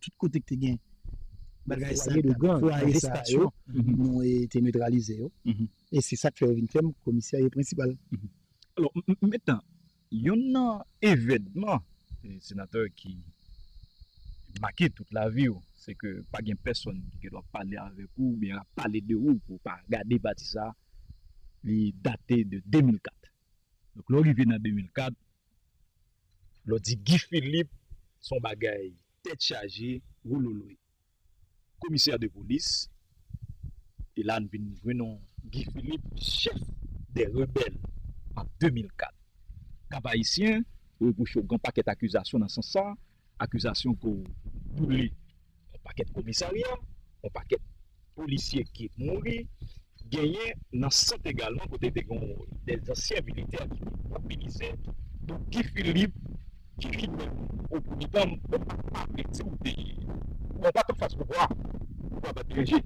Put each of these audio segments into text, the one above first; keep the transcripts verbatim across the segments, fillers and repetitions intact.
Tout kote ki te gen bagay sa, fwaye de gang, fwaye sa yo, nou e, te netralize yo. E se sa k fè yo vin fè m komisè prensipal. Alò, m- m- mentnan, youn nan evènman, e, senatè, ki make tout lavi w, se ke pa gen pèsonn ki gen dwa pale avèk ou oubyen ap pale de ou pou w pa gade pati sa, li date de de mil kat. Donk, lè w rive nan de mil kat, lè w di Guy Philippe, se yon bagay tèt chaje, wouloloy. Komisè de polis, e la n vin jwenn yon Guy Philippe, chèf dè rebèl an de mil kat. Kap Ayisyen repwoche w gen yon pakèt akizasyon nan sans sa, akizasyon ke w boule yon pakèt komisarya, yon pakèt polisye ki mouri, genyen nan sant egalman kote te gen de zansyen militè ki te mobilize. Donk, Guy Philippe, ki li menm, o pou ditan, ou pa, pa vle di ou te, ou pa t anfas pouvwa, ou pa t dirije.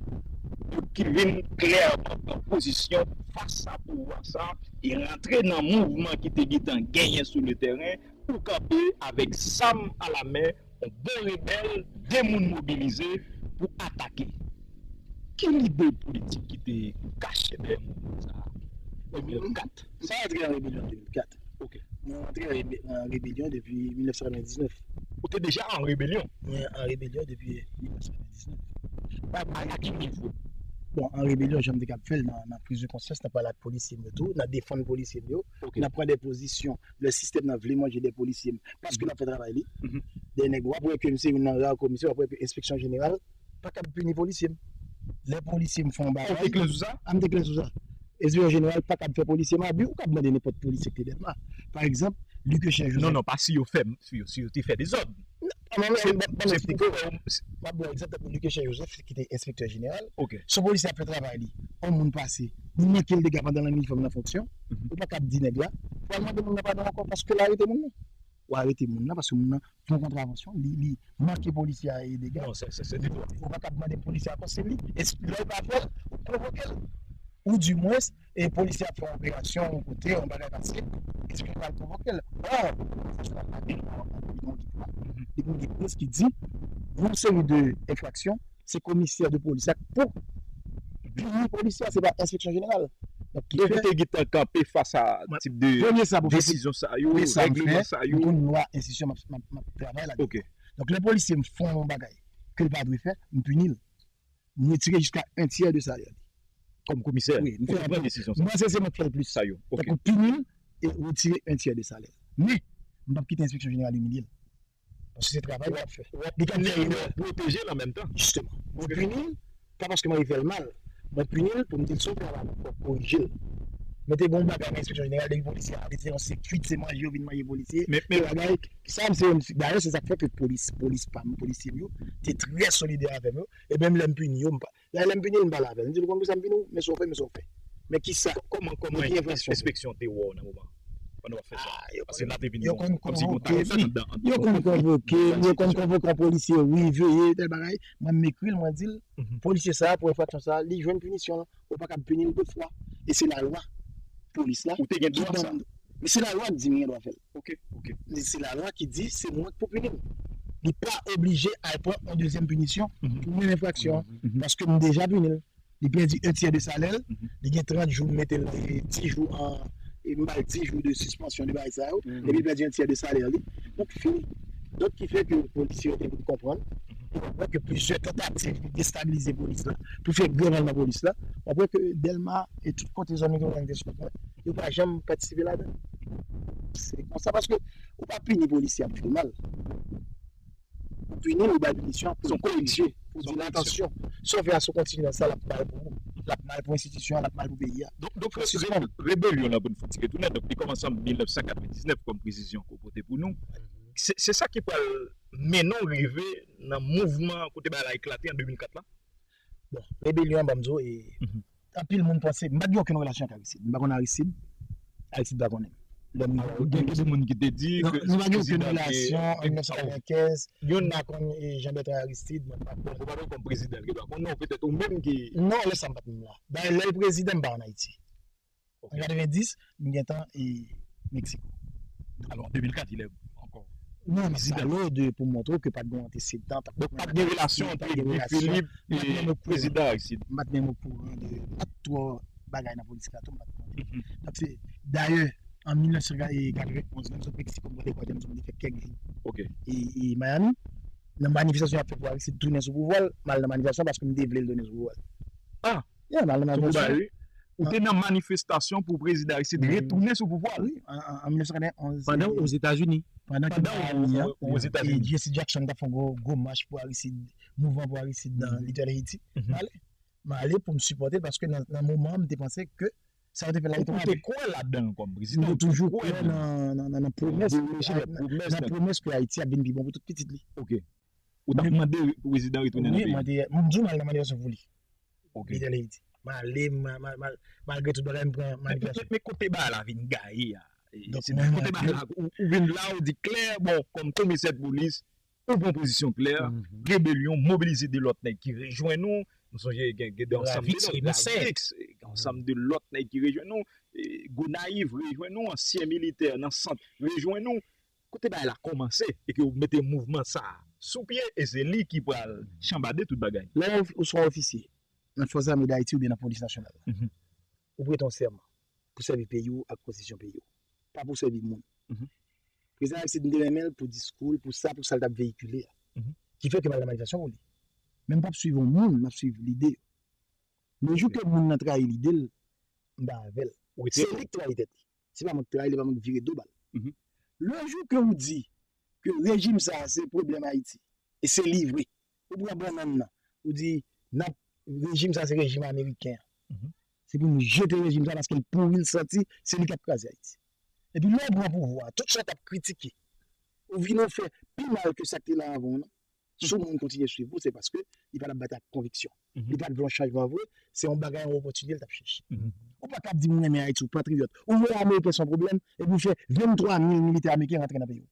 Donk, ki vin klèman pran pozisyon fas a pouvwa sa, e rantre nan mouvman ki te gentan genyen sou le teren, pou kanpe avèk zam alamen, yon bon rebèl, de moun mobilize pou atake. Ki lide politik ki te kache dèyè mouvman sa a? De mil kat. Sa antre an rebelyon de mil kat. Ok. Mwen antre an rebe- an rebelyon depi mil nèf san katrevendiznèf. Ou te deja an rebelyon? Mwen an rebelyon depi mil nèf san katrevendiznèf. A, a ki nivo? Bon, an rebelyon, jan m te kab fè l nan, nan priz de konsyans, nan pale ak polisye m yo tou, nan defann polisye m yo, nan pran de pozisyon lè sistèm nan vle manje de polisye m, paske l ap fè travay li. Dèyè nèg, w ap wè ke m se youn nan ra komisè, w ap wè ke enspeksyon jeneral pa kab pini polisye m. Lè polisye m fè yon bagay. Ou te klè sou sa? A, m te klè sou sa. Enspeksyon jeneral pa kab fè polisye m abi, ou kab mande nenpòt polisye ki te dèyè m la. Pa egzanp, Luc Eugène Joseph. Non, non, pa si yo fè, si yo, si yo te fè dezòd. Non, non, non, ban m eksplike w. M ap ba w egzanp tankou Luc Eugène Joseph ki te enspektè jeneral. Ok. Se yon polisye ap fè travay li. Yon moun pase, li manke l dega pandan l an inifòm nan fonksyon. Ou pa kab di nèg la, pou al mande moun nan padon ankò paske l arete moun nan. Ou arete moun nan paske moun nan fè yon kontravansyon, li, li manke polisye a e dega. Non, se, se, se detwa. Ou pa kab mande polisye a ankò, se li. E lè w pa fè l, ou konvoke l. Ou di mwens, e polisye ap fè yon operasyon yon kote, yon bagay pase, enspektè a pral konvoke l. Ò, li gen yon dipwòs ki di, yon seri de enfraksyon, se komisè de polis la pou pini polisye a, se pa enspeksyon jeneral. Donk, ki fè, ou te gentan kanpe fas a tip de desizyon sa yo, règleman sa yo. M konn lwa enstitisyon m ap, m ap, m ap travay ladan. Ok. Donk, lè polisye m fè yon bagay ke l pa dwe fè, m pini l. M retire jiska en tyè de salè li. Kòm komisè, wi, m fè, ou pran desizyon sa. M panse se mwen ki fè l plis. Sa yo, ok. Tankou pini l e retire en tyè de salè l. Men, m p ap kite enspeksyon jeneral imilye l. Paske se travay li ap fè. Li kab fè erè. Pwoteje l an menm tan. Jisteman. Mwen pini l, pa paske mwen fè l mal. Mwen pini l pou m di l se yon travay, fò w korije l. Men te gen yon bagay nan enspeksyon jeneral, depi polisye a ale, se yon se kwit, se manje yo vin manje polisye. Men, men, se bagay, sa m se, dayè, se sa k fè ke polis, polis pa m, polisye m yo, te trè solidè avè m yo. E menm lè m pini yo, m pa, dayè, lè m pini l, m pale avè l. M di l, ou konn pou sa m pini w, men sa w fè, men sa w fè. Men kisa? Kòman, kòman enspeksyon te wè w nan moman? Pandan w ap fè sa. Paske la te vin yon, kòmsi yon taye sa anndan, anndan. Yo konn konvoke m, yo konn konvoke yon polisye, wi, veye, tèl bagay. Mwen, m ekri l, mwen di l, polisye sa a, pou enfraksyon sa a, li jwenn pinisyon l. Ou pa kab pini l de fwa. E se lalwa polis la. Ou te gen dwa sa. Men se lalwa k di m gen dwa fè l. Ok, ok. Men se lalwa ki di se mwen k pou pini l. Li pa oblije al pran yon dezyèm pinisyon pou menm enfraksyon an. Paske m deja pini l. Li pèdi en tyè de salè l, li gen trant jou, m mete l, e, dis jou an, e, m ba l dis jou de sispansyon de bagay sa yo, epi li pèdi en tyè de salè li. Donk, fini. Donk, ki fè ke polisye yo te vin konprann, e w ap wè ke plizyè tantativ pou destabilize polis la, pou fè grèv anndan polis la, w ap wè ke Dèlma e tout kote zòn metwopolitèn te sot mwen, yo pa janm patisipe ladan. Se konsa, paske ou pa pini polisye ap fè mal. Ou pini l, ou ba l pinisyon, pou l korije, pou l di l, atansyon, sa w fè a, si w kontinye nan sa, l ap mal pou ou, l ap mal pou enstitisyon an, l ap mal pou peyi a. Donk, donk, rebelyon an, pou n fè yon ti retounen, donk, li kòmanse an mil nèf san katrevendiznèf, kòm presizyon ke w pote pou nou. Se, se sa ki pral mennen w rive nan mouvman kote bagay la eklate an de mil kat la? Bon, rebelyon an, ban m di w, e, anpil moun panse, m pa t gen okenn relasyon ak Aristide. M pa konn Aristide, Aristide pa konnen m. Lè m... Alò, gen de moun ki te di ke... Non, nou pa gen okenn relasyon an mil nèf san katrevenkenz. Youn pa konn, e, Jean Bertrand Aristide, mwen pa konn. Ou pa t konn prezidan, li pa konn non, petèt ou menm ki... Non, lè sa m pa t menm la. Dayè, lè l prezidan, m pa ann Ayiti. Ok. An katrevendis, m gentan, e, Meksiko. Alò, an de mil kat, il est encore... Non, m ap pale de pou montre w ke pa t gen antesedan. Donk, pa t gen relasyon ant Guy Philippe e prezidan Aristide. M pa t menm okouran de, m pa t twò bagay nan politik la tou, m pa t konnen. Donk, se, dayè, an mil nèf san katrevenn onz, lè m sot Meksiko, m pote kò m sot fè kèk jou. E, e Miami, nan manifestasyon y ap fè pou Aristide tounen sou pouvwa l, m al nan manifestasyon paske m te vle l tounen sou pouvwa l. Ah! Yeah, m al nan manifestasyon. Ou te nan manifestasyon pou prezidan Aristide retounen sou pouvwa l. Wi, an, an, an mil nèf san katrevenn onz. Pandan Ozetazini. Pandan ke Miami an, e Jesse Jackson t ap fè yon gwo, gwo mach pou Aristide, mouvman pou Aristide nan Little Haiti. M ale. M ale pou m sipòte l paske nan, nan moman an, m te panse ke sa yo te fè la te twò rapi. Ou te kwè ladan l kòm prezidan? M te toujou kwè nan, nan, nan, nan pwomès, nan pwomès ke Ayiti ap vin pi bon pou tout pitit li. Ok. Ou t ap mande prezidan retounen nan peyi? Wi, mwen te, m di w m al nan manifestasyon pou li. Ok. Li te ale Ayiti. M ale, m, m, m, malgre tout bagay, m pran manifestasyon. Men, men kote bagay la vin gaye a? E, se kote bagay la, ou, ou vin la, ou di klè, bon, kòm komisè de polis, ou pran pozisyon klè, rebelyon, mobilize de lòt nèg ki rejwenn ou. Nou sonje gen, gen de ansanm de nèg, Ravix, gen ansanm de lòt nèg ki rejwenn ou. E, Gonayiv rejwenn ou, ansyen militè nan sant rejwenn ou. Kote bagay la kòmanse e ke w mete mouvman sa a sou pye, e se li ki pral chanbade tout bagay. Lè w, ou swa ofisye nan Fòs Ame Dayiti oubyen nan Polis Nasyonal la, ou prete yon sèman pou sèvi peyi w ak konstitisyon peyi w, pa pou sèvi moun. Prezidan Aristide, m te renmen l pou diskou l, pou sa, pou sa l t ap veyikile a. Ki fè ke m al nan manifestasyon pou li. Men m p ap swiv yon moun, m ap swiv lide yo. Le jou ke moun nan trayi lide l, m pa avè l. Se li k trayi tèt li. Se pa mwen k trayi, li pa mwen k vire do ba l. Le jou ke ou di ke rejim sa a se pwoblèm Ayiti, e se li vre, ou pran bannann nan, ou di, n ap, rejim sa a se rejim ameriken an. Se pou nou jete rejim sa a paske l pouri, l santi, se li k ap kraze Ayiti. Epi lè w pran pouvwa a, tout sa w t ap kritike, ou vin ou fè pi mal ke sa k te la avan w nan. Si yon moun kontinye swiv ou, se paske li pa t ap batay ak konviksyon. Li pa t vle yon chanjman vre, se yon bagay, yon opòtinite li t ap chèche. Ou pa ka ap di m renmen Ayiti, ou patriyòt, ou wè Ameriken se yon pwoblèm, epi w fè venntwa mil militè ameriken rantre nan peyi w.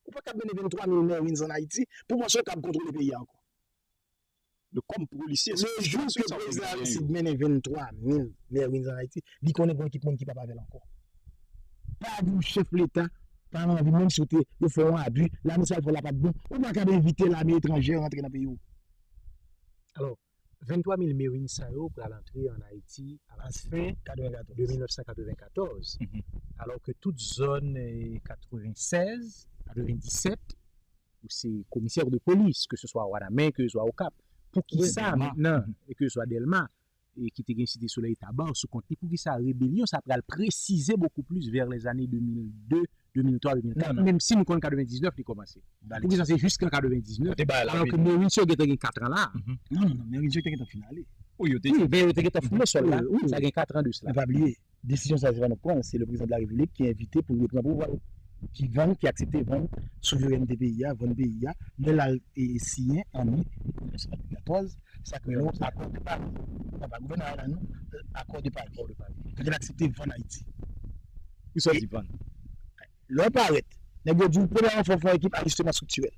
Ou pa ka ap mennen venntwa mil Marines ann Ayiti pou w panse w kab kontwole peyi a ankò. Donk, kòm polisye, le jou ke prezidan Aristide mennen venntwa mil Marines ann Ayiti, li konnen gen yon ekip moun ki p ap avè l ankò. Pa gen yon chèf leta, pa anvi, menm si w te, yo fè yon abi, lame sa yo fè la pa t bon, ou pa kab envite lame etranjè rantre nan peyi w. Alò, venntwa mil Marines sa yo pral antre ann Ayiti a la fen de mil nèf san katrevenkatòz, alò ke tout zòn, eh, katrevensèz, katrevendisèt, ou se komisè de polis, ke se swa Wanament, ke se swa Okap, poukisa mentnan, e ke se swa Dèlma, e ki te gen Site Solèy Taba sou kont li, poukisa rebelyon sa pral presize bokou plis vè lèzane de mil de, de mil twa, de mil kat, menm si nou konn katrevendiznèf li kòmanse? Poukisa se jiskan katrevendiznèf, alò ke Marines yo gentan gen katran la? Non, non, non, Marines yo te gentan fin ale. Wi, yo te, wi, men yo te gentan foule sòl la, sa gen katran de sila. Men pa bliye, desizyon sa a se pa nou k pran l, se le prezidan de la repiblik ki envite pou l repran pouvwa l, ki vann, ki aksepte vann souverènte peyi a, vann peyi a, lè l al, e, siyen an me mil nèf san katrevenkatòz, sa k rele akò de Pari. Nan pa gouvènman la non, akò de Pari. Kote l aksepte vann Ayiti. Kisa w di vann? Lè w parèt, nèg yo di w premye ranfò fè yon ekip ajisteman estriktirèl.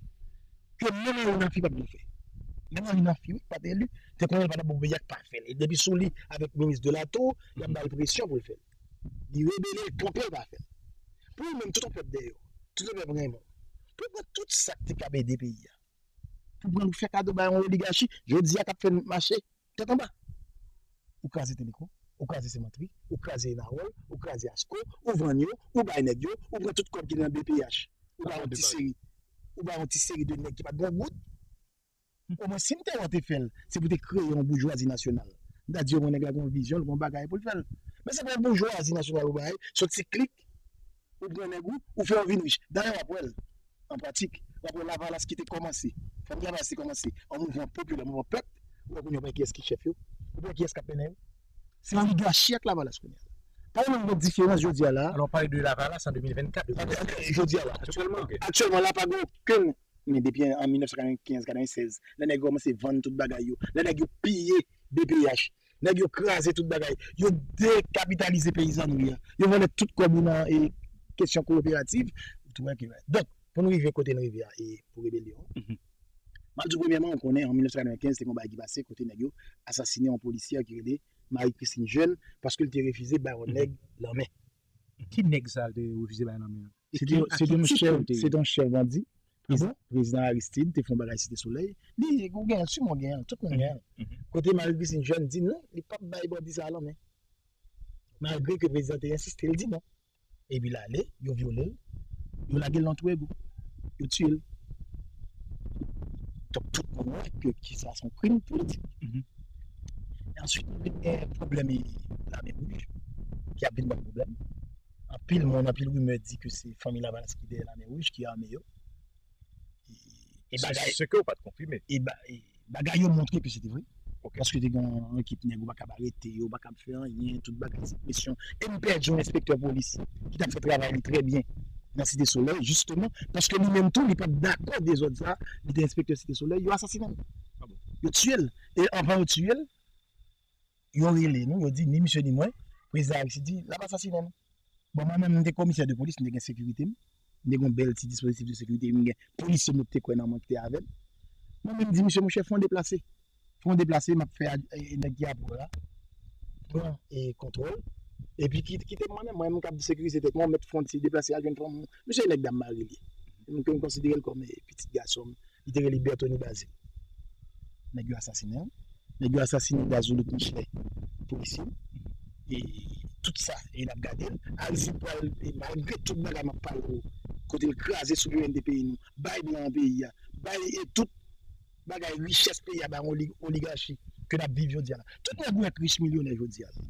Ke menm Henri Namphy pa t vle fè. Menm Henri Namphy, wi, pa t eli, te konnen l pa t ap bon pou peyi a, k pa fè l. E depi sou li, avèk minis Delatour, y ap ba l presyon pou l fè l. Li rebele, l kanpe, l pa fè l. Pou ou menm, tout yon pèp dèyè w, tout yon pèp renmen w. Pou pran tout sa k te kab ede peyi a, pou pran l fè kado bay yon oligachi, jodi a k ap fè n mache tèt anba. Ou kraze Teleco, ou kraze Semantri, ou kraze Enawòl, ou kraze Asco, ou vann yo, ou bay nèg yo, ou pran tout kòb ki nan B P H, ou bay yon ti seri, ou bay yon ti seri de nèg ki pa t gen yon goud. Omwen, si m te wè w te fè l, se pou te kreye yon boujwazi nasyonal. M ta di omwen nèg la gen yon vizyon, l gen yon bagay pou l fè l. Men se pa yon boujwazi nasyonal ou bay, se yon ti klik, ou pran nèg ou, ou fè yo vin rich. Dayè, w ap wè l, an pratik, w ap wè Lavalas ki te kòmanse, Fanmi Lavalas te kòmanse, yon mouvman popilè, mouvman pèp, ou wè kounye a, ou pa wè kiyès ki chèf yo, ou pa wè kiyès k ap mennen yo. Se oligachi ak Lavalas kounye a. Pa gen yon diferans jodi a la. Alò, w pale de Lavalas an de mil vennkat, de mil vennkat. Jodi a la. Aktyèlman. Aktyèlman, la pa gen okenn Men depi an mil nèf san katrevenkenz, katrevennsèz, lè nèg yo kòmanse vann tout bagay yo, lè nèg yo piye B P H, nèg yo kraze tout bagay, yo dekapitalize peyizanri a, yo vòlè tout kòb yo nan, e, kesyon kooperativ, ou tou wè ke, donk, pou nou rive kote n rive a, e, pou rebelyon an, m ap di w premyèman, ou konnen, an mil nèf san katrevenkenz, te gen yon bagay ki pase kote nèg yo asasinen yon polisyè ki rele Marie Christine Jeune, paske l te refize bay yon nèg lanmen. Ki nèg sa l te refize bay lanmen an? Se te yon chèf, se te yon chèf bandi. Prezidan Aristide te fè yon bagay Site Solèy. Li, ou gen l, si mwen gen l, tout moun gen l. Kote Marie Christine Jeune di non, li p ap bay bandi sa a lanmen. Malgre ke prezidan te ensiste, li di non. Epi l ale, yo vyole l, yo lage l nan twou egou, yo tiye l. Donk, tout moun wè ke ki sa se yon krim politik. E answit, nou vin gen pwoblèm Lame Wouj, ki ap vin ban pwoblèm. Anpil moun, anpil rimè di ke se fanmi Lavalas ki dèyè Lame Wouj, ki ame yo. E, e bagay, se ke w pa t konfime. E, ba, e bagay yo montre ke se te vre. Paske te gen yon ekip nèg ou pa kab arete yo, ou pa kab fè anyen, tout bagay se presyon. E m pèdi yon enspektè polis ki t ap fè travay li trè byen nan Site Solèy, jisteman, paske li menm tou, li pa t dakò dezòd sa, li te enspektè Site Solèy, yo asasinen l. Yo tiye l. E anvan yo tiye l, yo rele nou, yo di, ni misye ni mwen, prezidan Aristide di, l ap asasinen nou. Bon, mwen menm, m te komisè de polis, m te gen sekirite m, m te gen yon bèl ti dispozitif de sekirite, m gen polisye m te kwè nan mwen ki te avè m. Mwen menm, m di misye, monchè, fè yon deplase. Fè yon deplase, m ap fè nèg ki apre w la pran kontwòl. Epi kite m mwen menm, mwen menm k ap sekirize tèt mwen, mèt fè yon ti deplase al jwenn fanmi m. Misye, nèg Dam Mari li ye. M konsidere l kòm pitit gason m. Li te rele Berthony Bazile. Nèg yo asasinen l. Nèg yo asasinen Gazoulouk Michel, polisye. E tout sa, e n ap gade l. Aristide pral, e malgre tout bagay m ap pale w, kote l kraze souvèrènte peyi nou, bay blan an peyi a, bay e tout bagay richès peyi a bay yon oligachi ke n ap viv jodi a la. Tout nèg ou wè k rich milyonè jodi a la.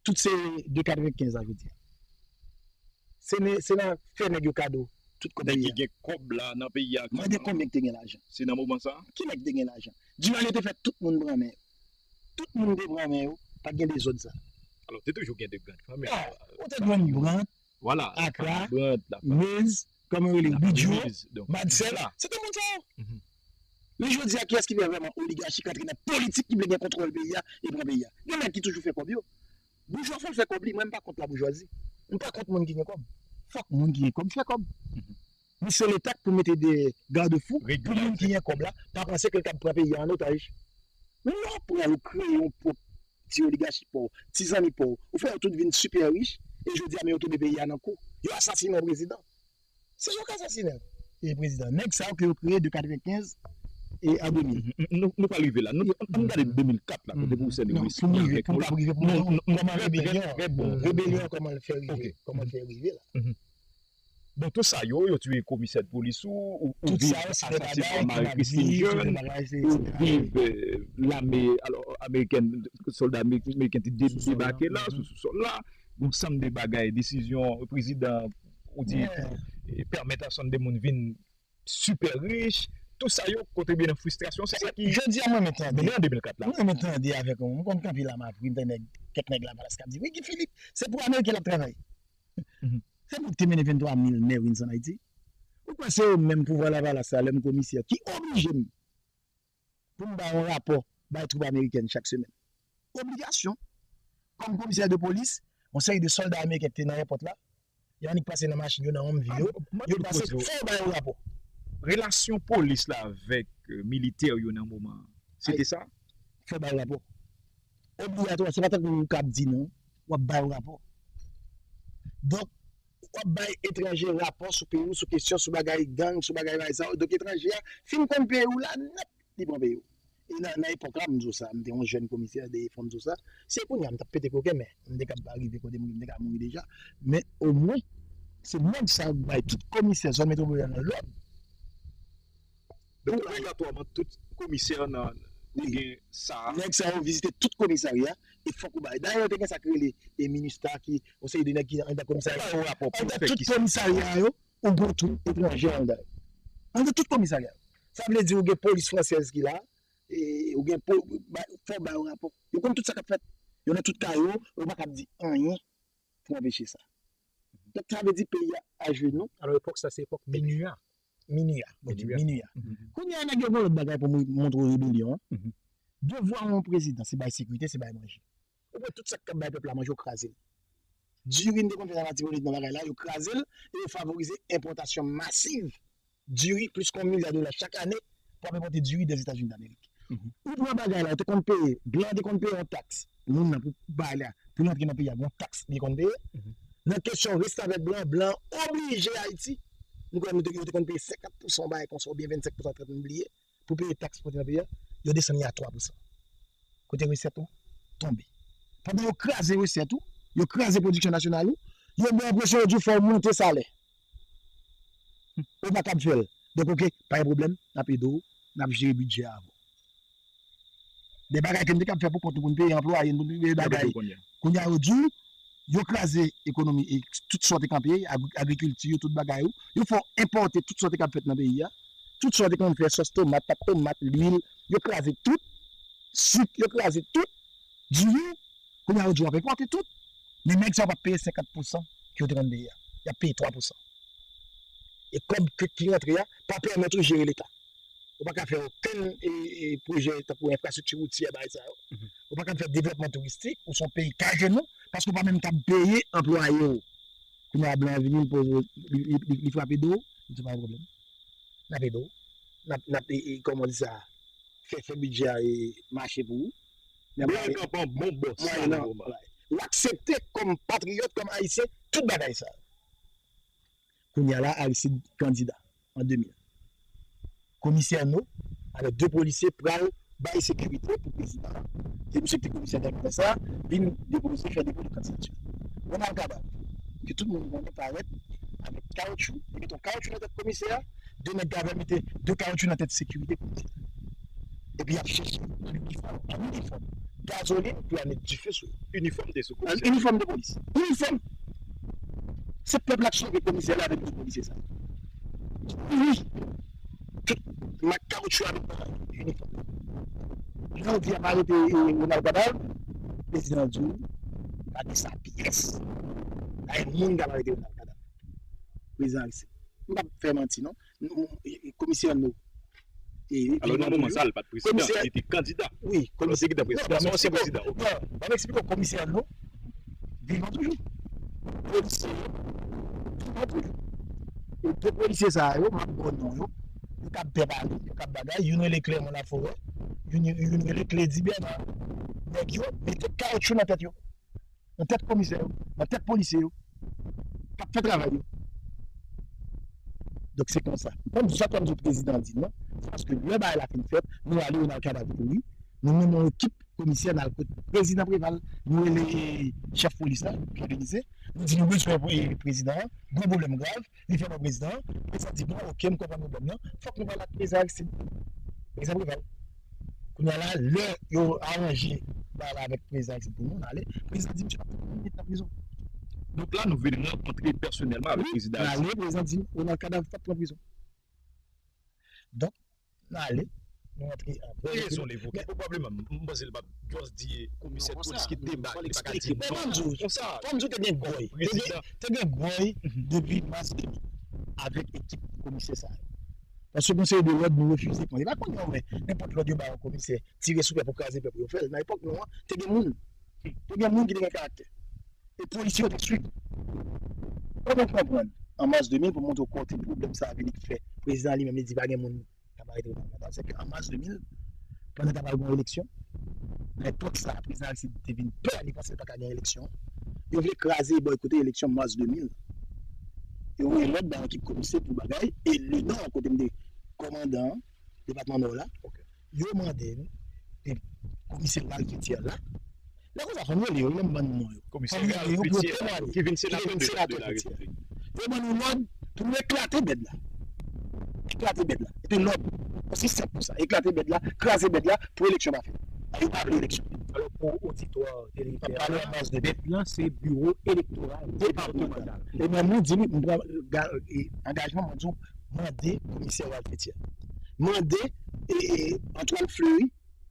Tout se de katrevenkenz a jodi a. Se nan fè nèg yo kado tout kòb peyi a. Nèg ki gen kòb la nan peyi a. Mande konbyen ki te gen lajan. Se nan moman sa? Ki nèg ki te gen lajan? Duvalier te fè tout moun pran men yo. Tout moun te pran men yo. Pa t gen dezòd sa. Alò, te toujou gen de grand fanmi. Ou te jwenn Brandt, Akra, Mez, kòman yo rele, Bidjo, Madsèl. Se te moun sa yo. Men jodi a, kiyès ki vle vrèman oligachi k antre nan politik ki vle gen kontwòl peyi a e pran peyi a? Gen nèg ki toujou fè kòb yo. Boujwa fò l fè kòb li, mwen m pa kont laboujwazi. M pa kont moun ki gen kòb. Fòk moun ki gen kòb fè kòb. Men se Leta k pou mete de gadefou pou moun ki gen kòb la pa panse ke l kab pran peyi a an otaj. Men lè w pran, ou kreye yon pwòp ti oligachi pa w, ti zanmi pa w, ou fè yo tout vin sipè rich, e jodi a men yo tounen peyi a nan kou. Yo asasinen yon prezidan. Se yo k asasinen e prezidan. Nèg sa yo ke yo kreye de katrevenkenz e a de mil. Nou pral rive la. Ann gade de mil kat la, kote pwofesè Louis vin avèk nou la. Non, non, non, trè bon. Rebelyon, kòman l fè rive, kòman l fè rive la. Bon, tout sa yo, yo tiye komisè de polis ou, ou viv asasinen Marie Christine Jeune, ou viv lame, alò, amerikèn, sòlda ameriken te debake la, sou sousòl la. Yon sanm de bagay, desizyon prezidan ou di, pèmèt yon sanm de moun vin sipè rich, tout sa yo kontribye nan fristrasyon, se sa ki... Jodi a mwen menm tande, nou an de mil kat la. Mwen menm tande avèk ou, m konn kanpe la m ap ri, m tande kèk nèg Lavalas k ap di wi Guy Philippe se pou ameriken l ap travay. Se pou te mennen venntwa mil mè Winson Ayiti. Ou kwè se yo menm pouvwa Lavalas la, lè m komisè, ki oblije m pou m bay yon rapò bay twoup amerikèn chak semèn? Obligasyon. Kòm komisè de polis, yon seri de sòlda ameriken ki te nan èpòt la, yo annik pase nan machin yo, nan Humvee yo, yo pase, fò yo bay yon rapò. Relasyon polis la avèk militè yo nan moman an, se te sa? Fò bay rapò. Obligatwa, se pa tankou ou k ap di non, w ap bay rapò. Donk, w ap bay etranje rapò sou peyi w, sou kesyon, sou bagay gang, sou bagay bagay sa yo. Donk, etranje a fin konn peyi w la nèt, li pran peyi w. E nan, nan epòk la, m di w sa, m te yon jèn komisè de fò m di w sa. Se kounye a m t ap pete koken, men m te kab pa rive kote m, m te ka mouri deja. Men omwen, se nèg sa yo k bay tout komisè zòn metwopòlitèn nan lòd. Donk, obligatwaman, tout komisè nan, te gen sa. Nèg sa yo vizite tout komisarya, e fòk ou bay. Dayè, te gen sa k rele, e, minista ki, yon seri de nèg ki anndan komisarya. Anndan tout komisarya yo, ou gon twoup etranje anndan yo. Anndan tout komisarya yo. Sa vle di ou gen polis fransèz ki la, e, ou gen po-, ba-, fò w ba yo rapò. Yo konn tout sa k ap fèt. Yo nan tout kay yo, yo pa kab di anyen pou anpeche sa. Donk, sa vle di peyi a ajenou. Alò, epòk sa, se epòk MINUH. MINUH, bon, MINUH. MINUH. Kounye a, nèg yo gen lòt bagay pou mou-, montre w rebelyon an. Devwa yon prezidan, se bay sekirite, se bay manje. Ou wè tout sa k kab bay pèp la manje, yo kraze l. Diri n te konn fè nan Latibonit nan bagay la, yo kraze l, e yo favorize enpòtasyon masiv diri, plis ke yon milya dola chak ane, pou ap enpòte diri Dèzetazini Damerik. Ou pran bagay la, ou te konn peye, blan te konn peye yon taks, moun nan pou bay la, pou l antre nan peyi a, yon taks li konn peye. Nan kesyon restavèk blan, blan oblije Ayiti. Nou kwè nou te, yo te konn peye senkant pousan yon bagay konsa, oubyen vennsenk pousan, trant, m bliye, pou peye taks pou antre nan peyi a, yo desann li a twa pousan. Kote resèt ou tonbe. Pandan yo kraze resèt ou, yo kraze pwodiksyon nasyonal ou, yo ba w enpresyon yo di w fò w monte salè. Ou pa kab fè l. Donk, oke, pa gen pwoblèm, n ap ede w, n ap jere bidjè a avè w. De bagay ke n te kab fè pou kont nou, pou n peye anplwaye n, pou n peye bagay. Kounye a, yo di w, yo kraze ekonomi, e tout sa w te kanpe, agri-, agrikilti, tout bagay ou, yo fè w enpòte tout sa w te kab fèt nan peyi a, tout sa w te konn fè, sòs tomat, pat tomat, lwil, yo kraze tout, sik, yo kraze tout, diri, kounye a, yo di w ap enpòte tout. Men nèg sa yo p ap peye senkant pousan ke yo te konn peye a. Y ap peye twa pousan. E kòb ke, ki rantre a, pa pèmèt ou jere leta. Ou pa ka fè okenn e, e, pwojè tankou enfrastrikti woutyè, bagay sa yo. Ou pa ka fè devlòpman touristik, ou se yon peyi ka jenou, paske ou pa menm ka peye anplwaye w. Kounye a, blan an vini, li poze, li, li, li, li frape do w, li di pa gen pwoblèm. N ap ede w. N ap, n ap, e, e, kòman w di sa, fè, fè bidjè a, e, mache pou ou. N ap Mwen kanpe an bon bòs, mwen sa nan, moman. Ou aksepte kòm patriyòt, kòm Ayisyen, tout bagay sa yo. Kounye a la, Aristide kandida an de mil. Komisè No avèk de polisye pral bay sekirite pou prezidan an. Se misye ki te komisè nan moman sa, vin depoze, fè depo de kandidati. Ronald Kadav, ke tout moun konnen parèt avèk kawotchou, li mete yon kawotchou nan tèt komisè a, de nèg Kadav mete de kawotchou nan tèt sekirite komisè a. Epi y ap chèche an inifòm, an inifòm, gazolin pou y al met dife sou yo. Inifòm te sou komisè. An inifòm de polis. Inifòm. Se pèp la k sove komisè la avèk de polisye sa. Wi. Tout mak kawotchou avèk inifòm. Lè yo di y ap arete, e, Ronald Kadav, prezidan an di w, pa gen sa pyès. Pa gen moun k ap arete Ronald Kadav. Prezidan Aristide. M p ap fè manti, non. Nou, e, e, komisè No. E, Alò, nan moman sa, l pa t prezidan, li te kandida. Wi, komisè ki te prezidan, se yon ansyen prezidan. Non, ban m eksplike w, komisè No vivan toujou. Polisye yo vivan toujou. E de polisye sa yo, m ap ba w non yo, yo k ap byen pale, yo k ap bagay, youn rele Clermont Laforêt, youn, youn rele Clédy Bernard. Nèg yo mete kawotchou nan tèt yo. Nan tèt komisè yo, nan tèt polisye yo, k ap fè travay yo. Donk, se konsa. Kòm sa, kòm di prezidan di l, non, se paske lè bagay la fin fèt, nou ale, Ronald Kadav kouri, nou menm yon ekip komisè, n al kot prezidan Preval, nou rele chèf polis la, Claude Elisée, nou di nou bezwen, e, prezidan an, gwo pwoblèm grav, li fè mwen prezidan an, prezidan di, bon, oke, m konprann pwoblèm nan, fòk nou pale ak prezidan Aristide. Prezidan Preval. Kounye a la, lè yo aranje bagay la avèk prezidan Aristide pou nou, n ale, prezidan di, misye p ap met nan prizon. Donk la, nou vin rankontre pèsonèlman avèk prezidan Aristide. Wi, n ale, prezidan di, Ronald Kadav p ap pran prizon. Donk, n ale, nou rantre an vrè repiblik. Ki rezon l evoke? Pwobableman, m panse l p ap just di komisè polis ki te ba, li pa ka di non. Bon, ban m di w, konsa, ban m di w te gen gòy. Te gen, te gen gòy depi mas de mil avèk ekip komisè sa yo. Paske konsèy de lòd, nou refize pran. E pa kounye a w wè, nenpòt lòd yo ba yon komisè, tire sou pèp ou kraze pèp ou, yo fè l. Nan epòk nou an, te gen moun. Te gen moun ki te gen karaktè. E polisye yo te swiv. Kòman w konprann, an mas de mil, pou montre w kote pwoblèm sa a vini ki fè prezidan an li menm li di pa gen moun k ap arete Ronald Kadav, se ke an mas de mil, pandan ta pral gen yon eleksyon, nan epòk sa a, prezidan Aristide te vin pè, li panse l pa ka gen eleksyon. Yo vle kraze e bòykote eleksyon mas de mil. Yo voye lòd ba ekip komisè pou bagay, e Lenò, kote m te kòmandan depatman Nò la, yo mande n, e komisè Ralph Etienne la, lè konsa, fò m rele yo, lè m ban nou non yo. Komisè Ralph Etienne, ki vin senatè de, de la Repiblik. Yo ban nou lòd pou nou eklate bèd la. Eklate bèd la. Epi lòd. Osi senp pou sa. Eklate bèd la, kraze bèd la, pou eleksyon pa fèt. Yo pa vle eleksyon. Alò, pou oditwa televidktè a, bèd lan se biwo elektoral depatmantal. E menm nou di li, m pran ga-, e, angajman, mwen di w, mande komisè Ralph Etienne. Mande, e, e, Antoine Fleury,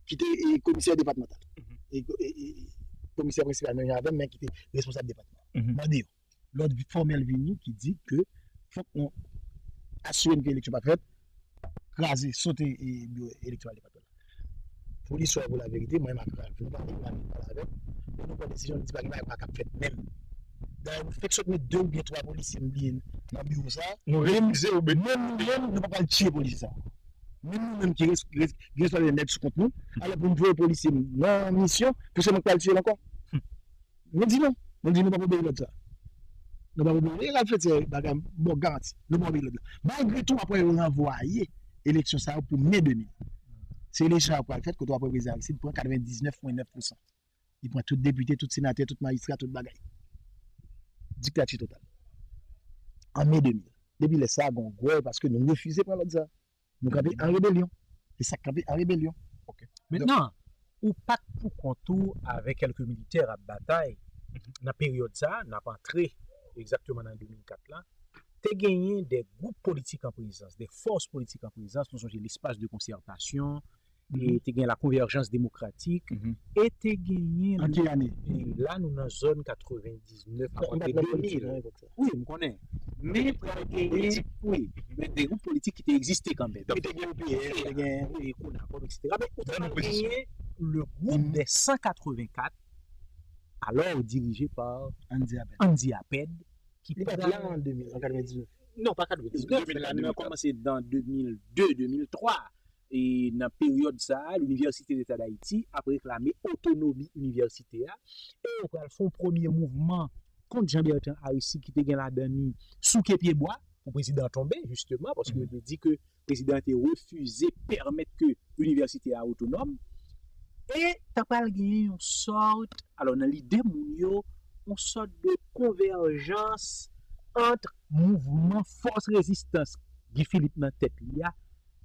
ki te, e, komisè depatmantal. E, e, e, komisè prensipal menm jan avè m, men ki te responsab depatman. Mande yo. Lòd fòmèl vini ki di ke fòk nou asire n ke eleksyon pa fèt, kraze, sote, e, biwo elektoral depatmantal la. Pou listwa, pou laverite, mwen menm ak Ralph, nou pale, nou pale avè l, lè nou pran desizyon, nou di pa gen bagay pa k ap fèt menm. Dayè, nou fèk sot met de oubyen twa polisye, m bliye, nan biwo sa a. Nou refize obeyi. Menm nou menm, nou pa pral tiye polisye sa a. Menm nou menm ki res-, res-, ki responsab nèg sou kont nou, alò pou m voye polisye m nan misyon, pou se mwen k pral tiye l ankò. Nou di non. Nou di nou p ap obeyi lòd sa a. Nou pa pou bliye, l al fè ti bagay, bon, garanti. Nou pa bliye lòd la. Malgre tou, apre yo ranvwaye eleksyon sa yo pou me de mil. Se eleksyon sa yo pral fèt, kote w ap wè prezidan Aristide pran katrevendiznèf pwen nèf pousan. Li pran tout depite, tout senatè, tout majistra, tout bagay. Diktati total. An me de mil. Depi lè sa, gon gwè, paske nou refize pran lòd sa. Nou kanpe an rebelyon. E sa k kanpe an rebelyon. Mentnan, ou pa t pou kont ou avèk kèlke militè ap batay nan peryòd sa a, n ap antre egzakteman nan de mil kat la, te genyen de gwoup politik an prezans, de fòs politik an prezans, nou sonje Lespas de Konsètasyon, e te gen la Convergence Démocratique, e te genyen An ki ane? E la nou nan zòn katrevendiznèf a pwente de mil. Wi, m konnen. Men pral genyen, wi, men de gwoup politik ki te egziste kanmenm. Donk te gen O P N, te gen wi, Konakòm, etsetera. Men ou te pral genyen le groupe des cent quatre-vingt-quatre, alors dirigé par Andy Apèd. Andy Apèd, ki Li pa t la an de mil, an katrevendiznèf. Non, pa katrevendiznèf, men la nou kòmanse nan de mil de, de mil twa. E nan peryòd sa a, Linivèsite Deta d Ayiti ap reklame otonomi inivèsite a. E yo pral fè yon premye mouvman kont Jean Bertrand Aristide ki te gen ladan li souke pye bwa pou prezidan an tonbe, jisteman, paske yo te di ke prezidan an te refize pèmèt ke inivèsite a otonòm. E ta pral genyen yon sòt, alò nan lide moun yo, yon sòt de konvèjans ant mouvman fòs rezistans Guy Philippe nan tèt li a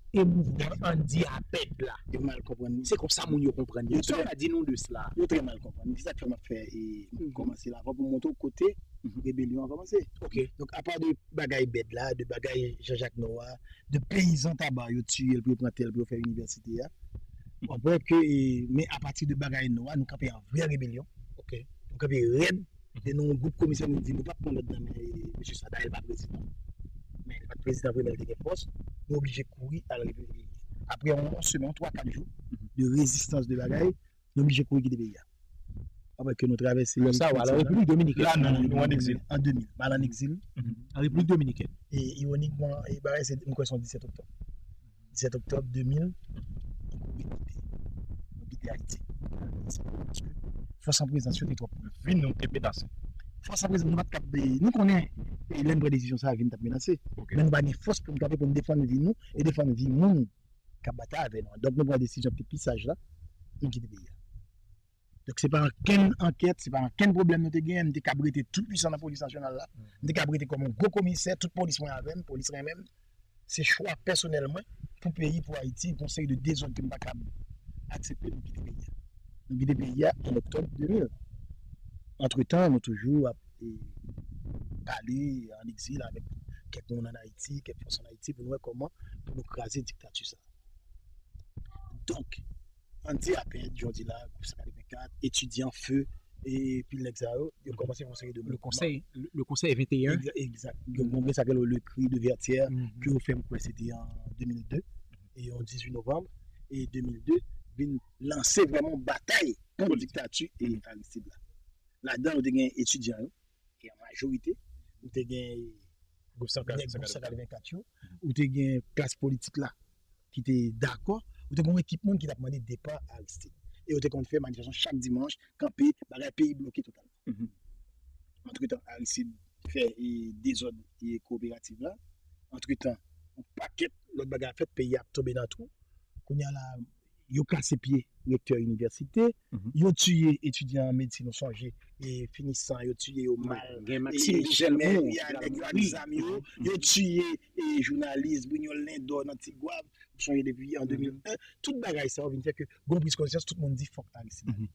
e mouvman Andy Apèd la. Yo mal konprann li. Se konsa moun yo konprann li. Sa w ka di nou de sela? Yo trè mal konprann li. Se sa k fè m ap fè e m kòmanse la avan pou m montre w kote rebelyon an kòmanse. Donk, apa de bagay bèd la, de bagay Jean Jacques Noir, de peyizan Taba yo tiye l pou yo pran tè l pou yo fè inivèsite a. W ap wè ke, e, men apati de bagay Noir, nou kanpe an vrè rebelyon. Nou kanpe rèd. E nou, yon gwoup komisè, nou di nou p ap pran lòd nan men mesye sa, dayè l pa prezidan. Men li pa t prezidan vre, men li te gen fòs. Nou oblije kouri al repliye. Apre yon, yon semèn, yon twa, kat jou de rezistans, de bagay, nou oblije kouri kite peyi a. Apre ke nou travèse. Lè sa a, w al an Repiblik Dominikèn. La, nou, nou an egzil. An de mil, m al an egzil. An Repiblik Dominikèn. E ironikman, e bagay se, m kwè se yon disèt oktòb. Disèt oktòb de mil, nou kite, nou kite Ayiti. Paske fòs an prezans yo te twòp. Vi nou te menase. Fòs an prezans, nou pa t kab, nou konnen, e lè n pran desizyon sa a, vi n t ap menase. Men nou pa gen fòs pou n kanpe, pou n defann vi nou e defann vi moun k ap batay avè nou an. Donk, nou pran desizyon ki pi saj la, nou kite peyi a. Donk, se pa ankenn ankèt, se pa ankenn pwoblèm nou te genyen. M te kab rete tou pwisan nan polis nasyonal la. M te kab rete kòm yon gwo komisè, tout polis mwen avè m, polis renmen m. Se chwa pèsonèl mwen pou peyi, pou Ayiti, pou yon seri de dezòd ke m pa kab aksepte, nou kite peyi a. Nou kite peyi a an oktòb de mil. Antretan, nou toujou ap e, pale an egzil avèk kèk moun an Ayiti, kèk fòs an Ayiti, pou nou wè kòman pou nou kraze diktati sa a. Donk, Andy Apèd, jan w di la, gwoup san katrevenkat, etidyan, feu, e pil nèg sa yo, yo kòmanse fè yon seri de mouvman. Le Conseil, le, le Conseil vingt et un. Egza-, egzak. Donk, gon gen sa k rele le cri de Vertières, ke yo fè m kwè se te an de mil de, e yon dizuit novanm, e de mil de, vin lanse vrèman yon batay kont diktati e Aristide la. Ladan, nou te gen etidyan yo, e an majorite, nou te gen gwoup san katrevenkat yo, ou te gen klas politik la ki te dakò, ou te gen yon ekip moun ki t ap mande depa Aristide. E yo te konn fè manifestasyon chak dimanch, kanpe, bagay, peyi bloke totalman. Antretan, Aristide fè e, dezòd e, kooperativ la. Antretan, yon pakèt lòt bagay ap fèt, peyi a ap tonbe nan twou. Kounye a la, yo kase pye rektè inivèsite, yo tiye etidyan an medsin, nou sonje, e finisan, yo tiye yo mal, e chimè, nèg yo ak zam yo, yo tiye e jounalis Brignol Lindor nan Tigwav, nou sonje depi an de mil en, tout bagay sa yo vin fè ke gon priz konsyans, tout moun di fòk Aristide ale.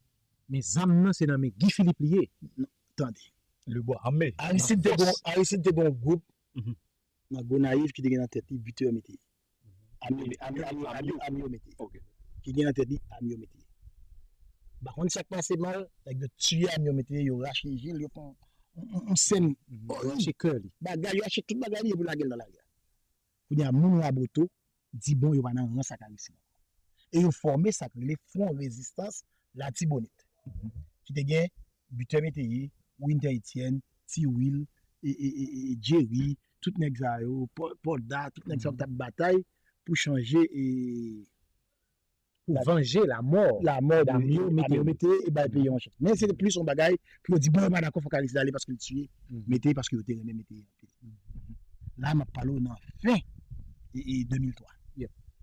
Men zam nan se nan men Guy Philippe li ye. Tande. Le bras armé. Aristide te gon, Aristide te gon gwoup nan Gonayiv ki te gen nan tèt li Buteur Métayer. Amio, Amio, Amio, Amio Métayer. Ki gen nan tèt li Amio Métayer. M pa konn sa k pase mal, nèg yo tiye Amio Métayer, yo rache je l, yo fè yon, yon, yon sèn orib. Yo rache kè li. Bagay, yo rache tout bagay li epi lage l nan lari a. Kounye a, moun Raboto di bon, yo pa nan rans ak Aristide ankò. E yo fòme sa k rele Front Résistance Latibonit, ki te gen Buteur Métayer, Winter Etienne, Ti Wil, e, e, e, e, Jerry, tout nèg sa yo, Paul, Paul Da, tout nèg sa yo ki t ap batay pou chanje e pou vanje lamò dam yo mete e bay peyi an chans. Men se te plis yon bagay pou yo di, bon, yo pa dakò, fòk Aristide ale paske l tiye. Mete paske yo te renmen mete anpil. La m ap pale w nan fen e, e de mil twa.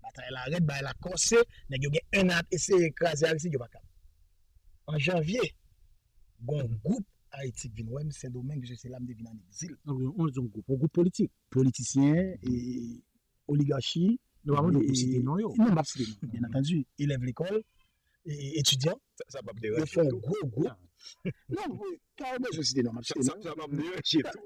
Batay la rèd, bagay la kòse, nèg yo gen en an ap eseye kraze Aristide, yo pa kab. An janvye, gon gwoup Ayiti k vin wè m, Sendomeng, se la m te vin an egzil. Donk yon, yon gwoup, yon gwoup politik. Politisyen, e, oligachi. Nou pa mande pou site non yo. Non, m ap site non, byen antandi. Elèv lekòl, e, etidyan. Sa, sa p ap deranje tou. Yo fè yon gwo gwoup. Non, wi, pa bezwen site non, m ap site non. Sa, sa p ap deranje tou.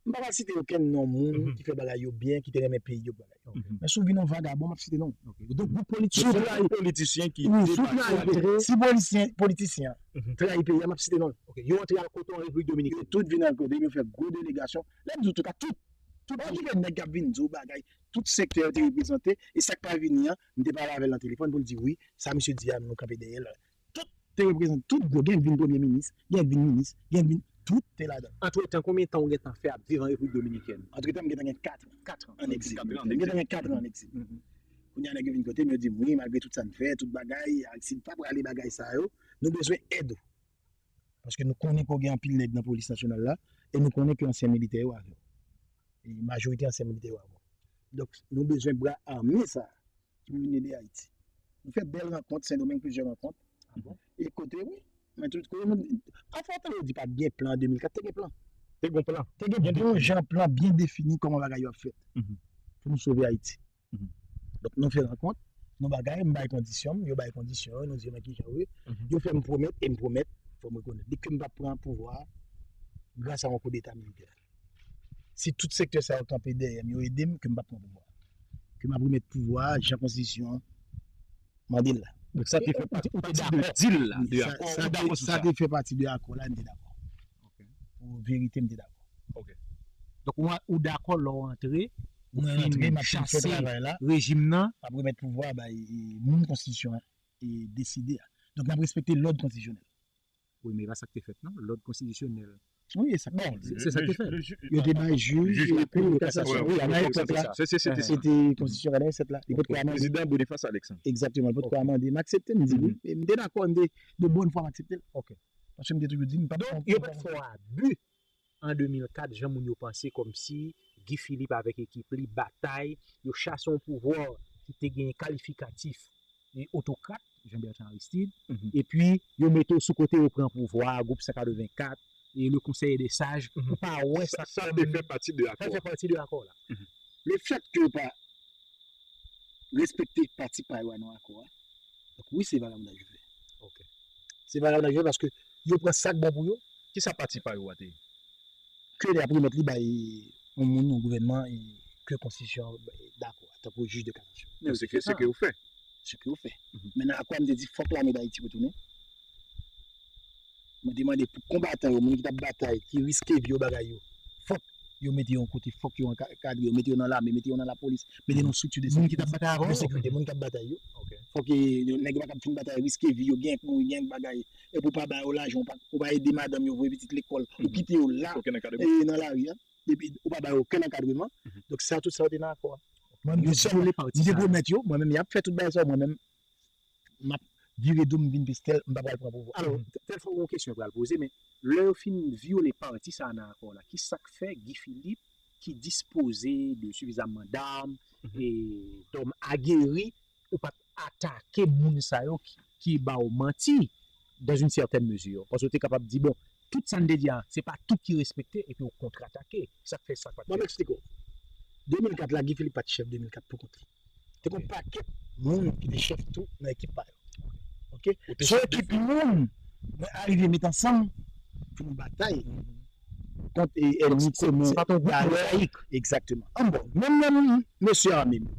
M pa ka site okenn non moun ki fè bagay yo byen, ki te renmen peyi yo, bagay. Men si w vin yon vagabon, m ap site non. Donk, gwoup politik. Si w trayi politisyen ki wi, si w trayi, si politisyen, politisyen an trayi peyi a, m ap site non. Yo antre al kote w an Repiblik Dominikèn. Yo tout vin al kote m, yo fè gwo delegasyon. Lè m di w tout, tout, tout, pa okipe nèg k ap vin di w bagay. Tout sektè yo te reprezante, e sa k pa vini an, m te pale avè l nan telefòn pou l di wi, sa misye di a, nou kanpe dèyè l. Tout te reprezante, tout gwo, gen k vin premye minis, gen k vin minis, gen k vin, tout te ladan. Antretan, konbyen tan ou gentan fè ap viv an Repiblik Dominikèn? Antretan, m gentan gen kat an. Kat an. An egzil. M gentan gen kat an an egzil. Kounye a, nèg yo vin kote m, yo di m, wi, malgre tout sa n fè, tout bagay, Aristide pa prale bagay sa yo, nou bezwen èd ou. Paske nou konnen ke w gen anpil nèg nan polis nasyonal la, e nou konnen ke ansyen militè yo avè w. E majorite ansyen militè yo avè w. Donk, nou bezwen bra ame sa a ki pou vin ede Ayiti. Nou fè bèl rankont, Sendomeng, plizyè rankont. E kote, wi. Men tout kote, nou, anfen, tan yo di pa t gen plan an de mil kat, te gen plan. Te gen plan. Te gen bon jan plan byen defini kòman bagay yo ap fèt pou nou sove Ayiti. Donk, nou fè rankont, nou bagay, m bay kondisyon m, yo bay kondisyon yo, nou di yo, men kijan yo ye. Yo fè m pwomèt, e m pwomèt, fò m rekonèt li ke m p ap pran pouvwa a gras a yon koudeta militè. Si tout sektè sa yo kanpe dèyè m, yo ede m, ke m p ap pran pouvwa a. Ke m ap remèt pouvwa a jan konstitisyon an mande l la. Donk, sa te fè pati, ou te dakò de dil la, de akò, ou dakò sou sa? Sa te fè pati de akò la, m te dakò. Pou verite, m te dakò. Donk, ou, ou dakò lè w antre, ou fin chase rejim nan. M ap remèt pouvwa a bay, e, moun konstitisyon an, e, deside a. Donk, n ap respekte lòd konstitisyonèl. Wi, men e pa sa k te fèt, non? Lòd konstitisyonèl. Wi, e sa k te fèt. Se sa k te fèt. Yo te bay jij, jij lakou de kasasyon. Wi, nan epòk la, se te konstitisyon katrevennsèt la. Li potko amande. Prezidan Boniface Alexandre. Egzakteman, li potko amande. M aksepte, m di wi. E m te dakò, m te, de bòn fwa, m aksepte l. Paske m te toujou di, m p ap... Donk, yo pa t fè w abi an de mil kat, jan moun yo panse, kòmsi Guy Philippe avèk ekip li batay, yo chase yon pouvwa ki te gen kalifikatif e otokrat, Jean Bertrand Aristide, epi yo mete w sou kote, yo pran pouvwa a, gwoup san katrevenkat, e le Conseil des Sages, ou pa wè sa kòm... Sa te fè pati de akò a. Sa fè pati de akò la. Lefètke yo pa respekte pati pa yo a nan akò a. Donk, wi, se vagabondaj yo fè. Se vagabondaj yo fè paske yo pran sa k bon pou yo. Kisa pati pa yo a te ye? Ke y ap remèt li bay yon moun, yon gouvènman, e ke konstitisyon an dakò a, tankou jij de kasasyon. Men se ke, se ke yo fè. Se ke yo fè. Men nan akò a, m te di, fòk lame Dayiti retounen. Mwen te mande pou konbatan yo, moun ki t ap batay, ki riske vi yo, bagay yo. Fòk yo mete yo yon kote, fòk yo ankadre yo, mete yo nan lame, mete yo nan lapolis, mete yo nan strikti de sekirite, moun ki t ap batay avè w, de sekirite, moun k ap batay yo. Fòk, e, nèg yo pa kab fin batay, riske vi yo, gen k mouri, gen k bagay, epi ou pa ba yo lajan, ou pa, ou pa ede madanm yo voye pitit lekòl, ou kite yo la, e, nan lari a, epi ou pa ba yo okenn ankadreman. Donk, sa, tout sa yo te nan akò a. Mwen menm, m te pwomèt yo, mwen menm, y ap fè tout bagay sa yo, mwen menm, m ap vire do m vin pistèl, m pa pral pran pouvwa. Alò, tèlfwa yon kesyon pral poze, men lè yo fin vyole pati sa a nan akò la, ki sa k fè Guy Philippe, ki dispoze de sifizamman dam e dòm ageri, ou pa t atake moun sa yo ki, ki ba w manti, dans une certaine mesure? Paske w te kapab di, bon, tout sa n te di a, se pa tout ki respekte, epi w kontratake. Sa k fè sa pa t fèt? Bon, m eksplike w. De mil kat la, Guy Philippe pa t chèf de mil kat pou kont li. Te gen yon pakèt moun ki te chèf tou nan ekip pa yo. Ok? Se yon ekip moun mwen arive met ansanm pou nou batay kont, e, ènmi komen, azaik. Egzakteman. An bon, menm, menm mesye ame m.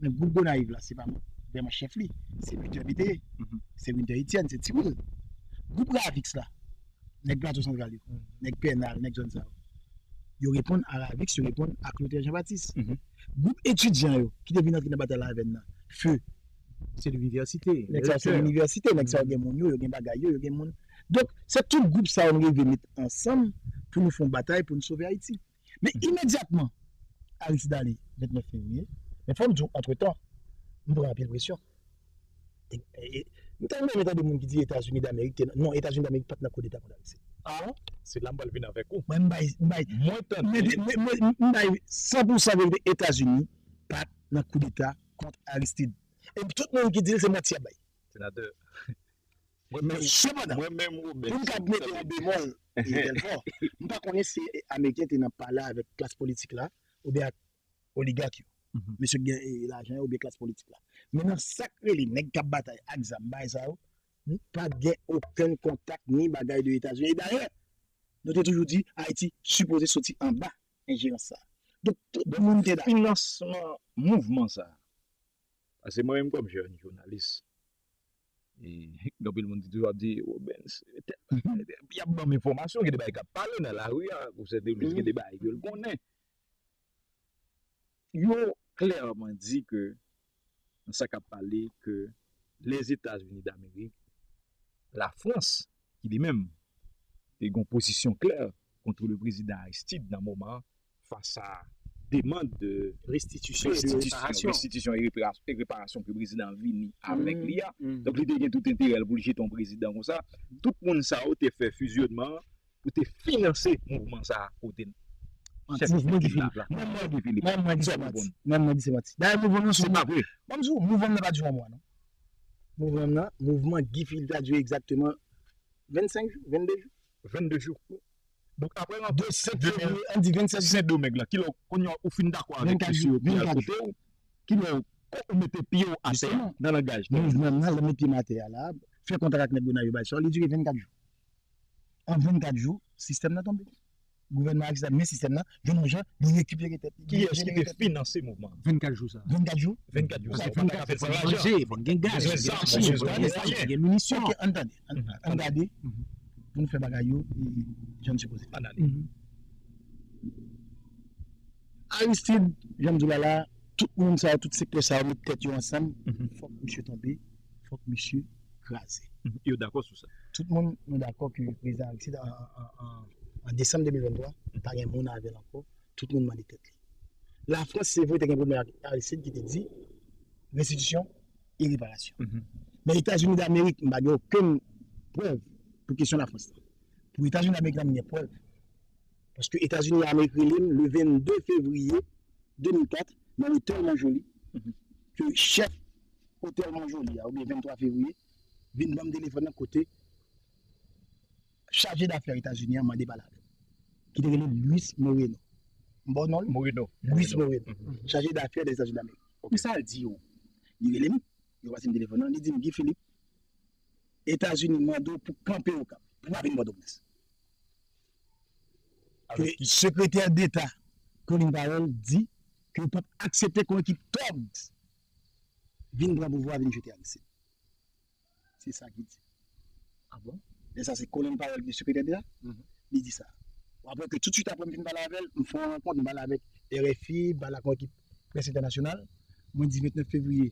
Men gwoup Gonayiv la, se pa mwen vrèman chèf li. Se Winter Bete. Se Winter Etienne, se Ti Wil. Gwoup Ravix la, nèg Plato Santral yo, nèg Pènal, nèg zòn sa yo. Yo reponn a Ravix, yo reponn a Clotaire Jean Baptiste. Gwoup etidyan yo ki te vin antre nan batay la avè n nan, Feu. Se linivèsite. Nèg sa yo se linivèsite, nèg sa yo gen moun yo, yo gen bagay yo, yo gen moun. Donk, se tout gwoup sa yo n rive met ansanm pou nou fè yon batay pou n sove Ayiti. Men imedyatman, Aristide ale vennèf fevriye. Men fò m di w, antretan, m pran anpil presyon. E, e, e, m ta renmen tande moun ki di Etazini Damerik te nan, non, Etazini Damerik pa t nan koudeta kont Aristide. Ah, se la m pral vin avèk ou. Mwen, m bay, m bay, Mwen tande. mete, mwen, mwen, m bay san pou san verite, Etazini pa t nan koudeta kont Aristide. E tout moun ki di l se manti y ap bay. Senatè. Mwen menm, Sepandan, mwen menm Robens. Pou m ka mete yon bemòl, e, Delfò, m pa konnen si Ameriken te nan pale avèk klas politik la, oubyen ak oligak yo. Mhm. Mesye ki gen, e, lajan yo, oubyen klas politik la. Men nan sa k rele nèg k ap batay ak zam, bagay sa yo, pa gen okenn kontak ni bagay de Etazini. E dayè, nou te toujou di Ayiti sipoze soti anba enjerans sa. Donk, tout moun te dakò. Finansman mouvman sa. Paske mwen menm kòm jèn jounalis, e, gen anpil moun ki toujou ap di, Robens, y ap ban m enfòmasyon, gen de bagay k ap pale nan lari a, pou sèten moun gen de bagay ke l konnen. Yo klèman di ke, nan sa k ap pale, ke Lèzetazini Damerik, Lafrans, ki li menm, te gen yon pozisyon klè kont le prezidan Aristide nan moman an, fas a demann de Restitisyon e de restitisyon, reparasyon. Restitisyon e repara- e reparasyon ke prezidan an vini avèk li a. Mhm. Donk, li te gen tout enterè l pou l jete yon prezidan konsa. Tout moun sa yo te fè fizyonman an pou te finanse mouvman sa a kote chèf Mouvman Guy Philippe la. Philippe la. Mouvman Guy Philippe. Mwen, mwen di se Sa manti. bon. Mwen, mwen di se manti. Dayè, mouvman nan Se sou pa vre. Mwen, m di w, mouvman nan pa di yon mwa, non. Mouvman nan, mouvman Guy Philippe la dire egzakteman vennsenk jou, vennde jou. Vennde jou. Donk, apre nan De senk fevriye, an di vennsèt jou. Sendomeng la, kilè kounye a ou fin dakò avèk Vennkat mesye jou, yo ki al vennkat kote ou, kilè ou, ou mete pye w atè a, Jisteman. nan langaj. Mouvman nan, lè m met pye m atè a la, fè kontak ak nèg yo nan yo bay sa, li dire vennkat jou. An vennkat jou, sistèm nan tonbe. Gouvènman Aristide la men sistèm nan, jwenn yon jan, li rekipere tèt li. Kiyès ki te finanse mouvman an? Vennkat jou sa. Vennkat jou. Vennkat jou sa. Paske Ou pa ta ka fè l san lajan. manje, fò n gen gaz, Bezwen fò n gen zam, archi, bezwen fò n gen mwayen. sa, fò n gen minisyon. Ok, ann tande, ann, Mhm. ann gade, pou nou fè bagay yo, e, jan n sipoze. Ann ale. Mhm. Aristide, jan m di w la la, tout moun sa yo, tout sektè sa yo, met tèt yo ansanm, Mhm. fòk misye tonbe, fòk misye kraze. Mhm. Yo dakò sou sa. Tout moun, nou dakò ke prezidan Aristide, an, an, an, an desanm de mil venntwa, pa gen moun avè l ankò, tout moun mande tèt li. Lafrans, se vre, te gen pwoblèm ak Aristide ki te di restitisyon e reparasyon. Mhm. Men Etazini Damerik, m pa gen okenn prèv pou kesyon Lafrans lan. Pou Etazini Damerik la, m gen prèv. Paske Etazini Damerik rele m le vennde fevriye de mil kat nan otèl Mont Joli, Mhm. ke chèf otèl Mont Joli a, oubyen venntwa fevriye, vin ban m telefòn nan kote chaje dafè Etazini an mande pale avè m, ki te rele Luis Moreno. M ba w non li? Moreno. Luis Moreno. Mhm. Chaje dafè de Etazini Damerik. Ok. Pou sa l di yo? Li rele m, yo pase m telefòn nan, li di m, Guy Philippe, Etazini mande w pou kanpe Okap, pou pa vin Pòtoprens. Ke sekretè deta Colin Powell di ke yo p ap aksepte ke yon ekip thugs vin pran pouvwa, vin jete Aristide. Se sa ki di. Ah bon? E sa se Colin Powell ki sekretè deta. Mhm. Li di sa. Bon, apre ke tout swit apre m fin pale avè l, m fè yon rankont, m pale avèk R F I, m pale ak yon ekip près entènasyonal. Mwen di vennèf fevriye,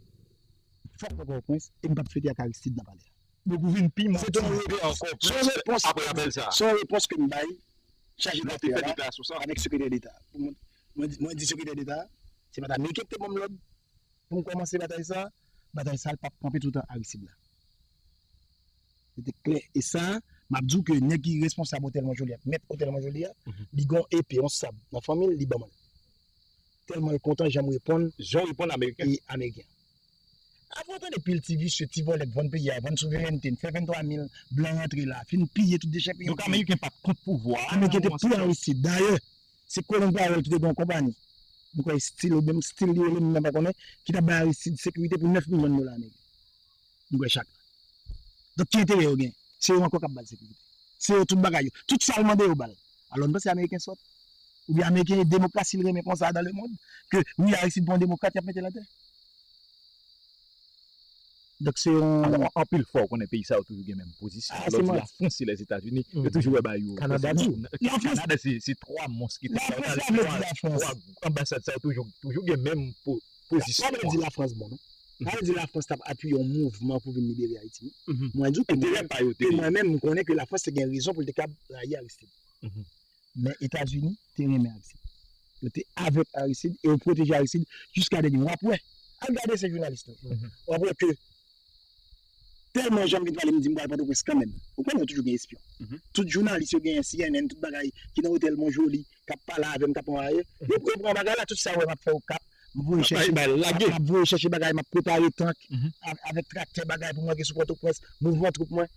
fòk mwen Pòtoprens e m p ap fete ak Aristide nan palè a. Donk, ou vin piman Se te yon ankò se yon plis repons, apre apèl sa. Se yon repons ke m bay chaje Lè w te dafè fè a deklarasyon sa. avèk sekretè deta. Pou mwen, mwen di, mwen di sekretè deta, se pa t Ameriken ki te ban m lòd pou m kòmanse batay sa, batay sa l p ap kanpe toutan Aristide la. Se te klè. E sa, m ap di w ke nèg ki responsab otèl Mont Joli a, mèt otèl Mont Joli a, Mhm. li gen yon epe, yon sab nan fanmi l, li ban mwen. Tèlman l kontan jan m reponn Jan w reponn Ameriken. e Ameriken. Apre w tande pil ti visye, ti vòlè k vann peyi a, vann souverènte n, fè venntwa mil blan rantre la, fin piye tout dechèpiye. Donk, Ameriken pa t kont pouvwa a. Ameriken te nan pou Aristide. Dayè, se Colin Powell ki te gen yon konpayi. M kwè stil, oubyen stil li rele, m menm pa konnen, ki t ap bay Aristide sekirite pou nèf milyon dola ameriken. M kwè chak. Donk, ki enterè yo gen? Se yo ankò k ap ba l sekirite. Se yo tout bagay yo. Tout sa l mande yo ba l. Alò, nou panse Ameriken sòt? Oubyen Ameriken e demokrasi l renmen konsa dan lemond? Ke wi, Aristide pa yon demokrat, y ap mete l atè? Donk, se yon An- Anpil fwa, ou konnen peyi sa yo toujou gen menm pozisyon. Ah, Lè se w di mwen. Lafrans e Lèzetazini, yo Mhm. Kanada tou. Lafrans, Kanada, se se twa mons ki te Lafrans sa, pa vle di twa- Lafrans. Twa anbasad sa yo toujou, toujou gen menm po- pozisyon. Sa vle di Lafrans bon, non? Sa vle di Lafrans t ap apiye yon mouvman pou vin libere Ayiti, non? Mwen di w ke Enterè mwen, pa yo te ke gen. Mwen menm, m konnen ke Lafrans te gen rezon pou l te kab rayi Aristide. Mhm. Men Etazini te renmen Aristide. Yo te avèk Aristide e yo pwoteje Aristide jiska dènye. W ap wè. Al gade se jounalis nou. Mhm. W ap wè ke tèlman jan m vin pale, m di m pral Pòtoprens kanmenm. Ou konnen yo toujou gen espyon. Tout jounalis yo genyen, C N N, tout bagay ki nan otèl Mont Joli, k ap pale avè m, k ap anvaye. Yo, yo pran bagay la, tout sa yo wè m ap fè Okap, m voye chèche, m ap voye chèche bagay, m ap prepare tank, avèk traktè, bagay pou m rantre sou Pòtoprens, mouvman twoup mwen.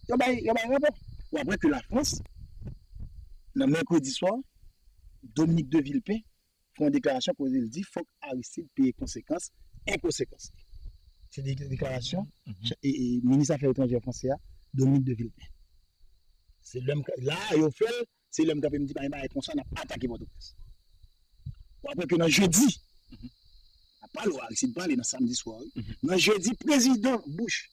Yo bay, yo bay rapò. Ou aprann ke Lafrans, nan mèkredi swa, Dominique de Villepin fè yon deklarasyon kote l di fòk Aristide peye konsekans enkonsekans li. Se de- deklarasyon e, e, minis afè etranjè fransè a, Dominique de Villepin. Se lè m ka- la yo fè l, se lè m kanpe m di pa gen bagay konsa, n ap atake Pòtoprens. Ou aprann ke nan jedi, n ap pale w, Aristide pale nan samdi swa wi. Nan jedi, prezidan Bush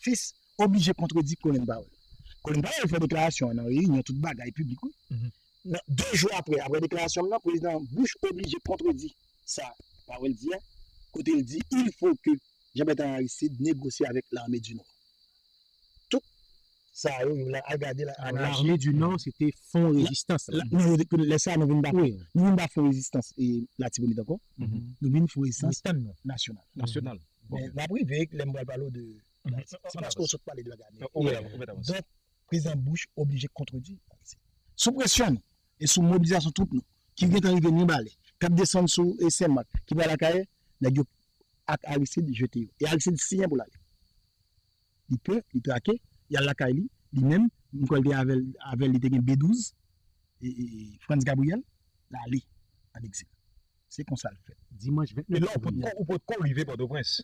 fis oblije kontredi Colin Powell. Colin Powell fè deklarasyon an nan reyinyon, tout bagay piblik wi. Nan, de jou apre, apre deklarasyon m nan, prezidan Bush oblije kontredi sa Powell di a, kote l di il faut que Jean-Bertrand Aristide négocient avec l'armée du Nord. Tout sa yo, yo la, al gade la, anarji. L'armée du Nord, se te Fon Rezistans la. Non, yo te- lè sa nou vin pa fon, nou vin pa Fon Rezistans e Latibonit ankò. Nou vin Fon Rezistans Nasyonal. Nasyonal. Men n ap rive lè m pral pale w de, se paske w sot pale de bagay. Donk, prezidan Bush oblije kontredi Aristide. Sou presyon nou e sou mobilizasyon twoup nou ki gentan rive Mibalè, k ap desann sou e Senmak, ki pral Akayè, nèg yo ak Aristide jete yo. E Aristide siyen pou l ale. Li pè, li trake, y al lakay li, li menm, m kwè l te avè l, avè l, li te gen B douz, e, e, e, Frantz Gabriel, l ale ann egzil. Se konsa l fèt. Dimanch vennèf fevriye. E la, ou potko, ou potko rive Pòtoprens.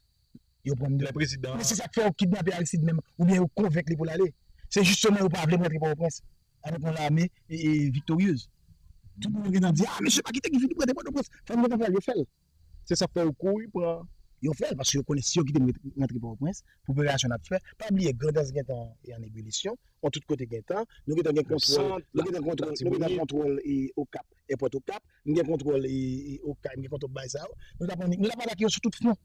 Yo pran m de. Lè prezidan. Men se sa k fè yo kidnape Aristide menm, oubyen yo konvenk li pou l ale. Se jisteman yo pa vle m rantre Pòtoprens avèk yon lame e, e, viktoryez. Tout moun gentan di, a, mesye pa kite Guy Philippe rantre Pòtoprens. Fò m gentan fè l, yo fè l. Se sa k fè yo kouri pran. Yo fè l, paske yo konnen si yo kite m rantre Pòtoprens, pou operasyon n ap fè, pa bliye Grandans gentan e an ebilisyon, yon tout kote gentan, nou gentan gen kontwòl, nou gentan kontwòl, nou gentan kontwòl e Okap, èpòt Okap, nou gen kontwòl e, e Okay, nou gen kontwòl bagay sa yo, nou t ap annik, nou t ap atake yo sou tout fwon.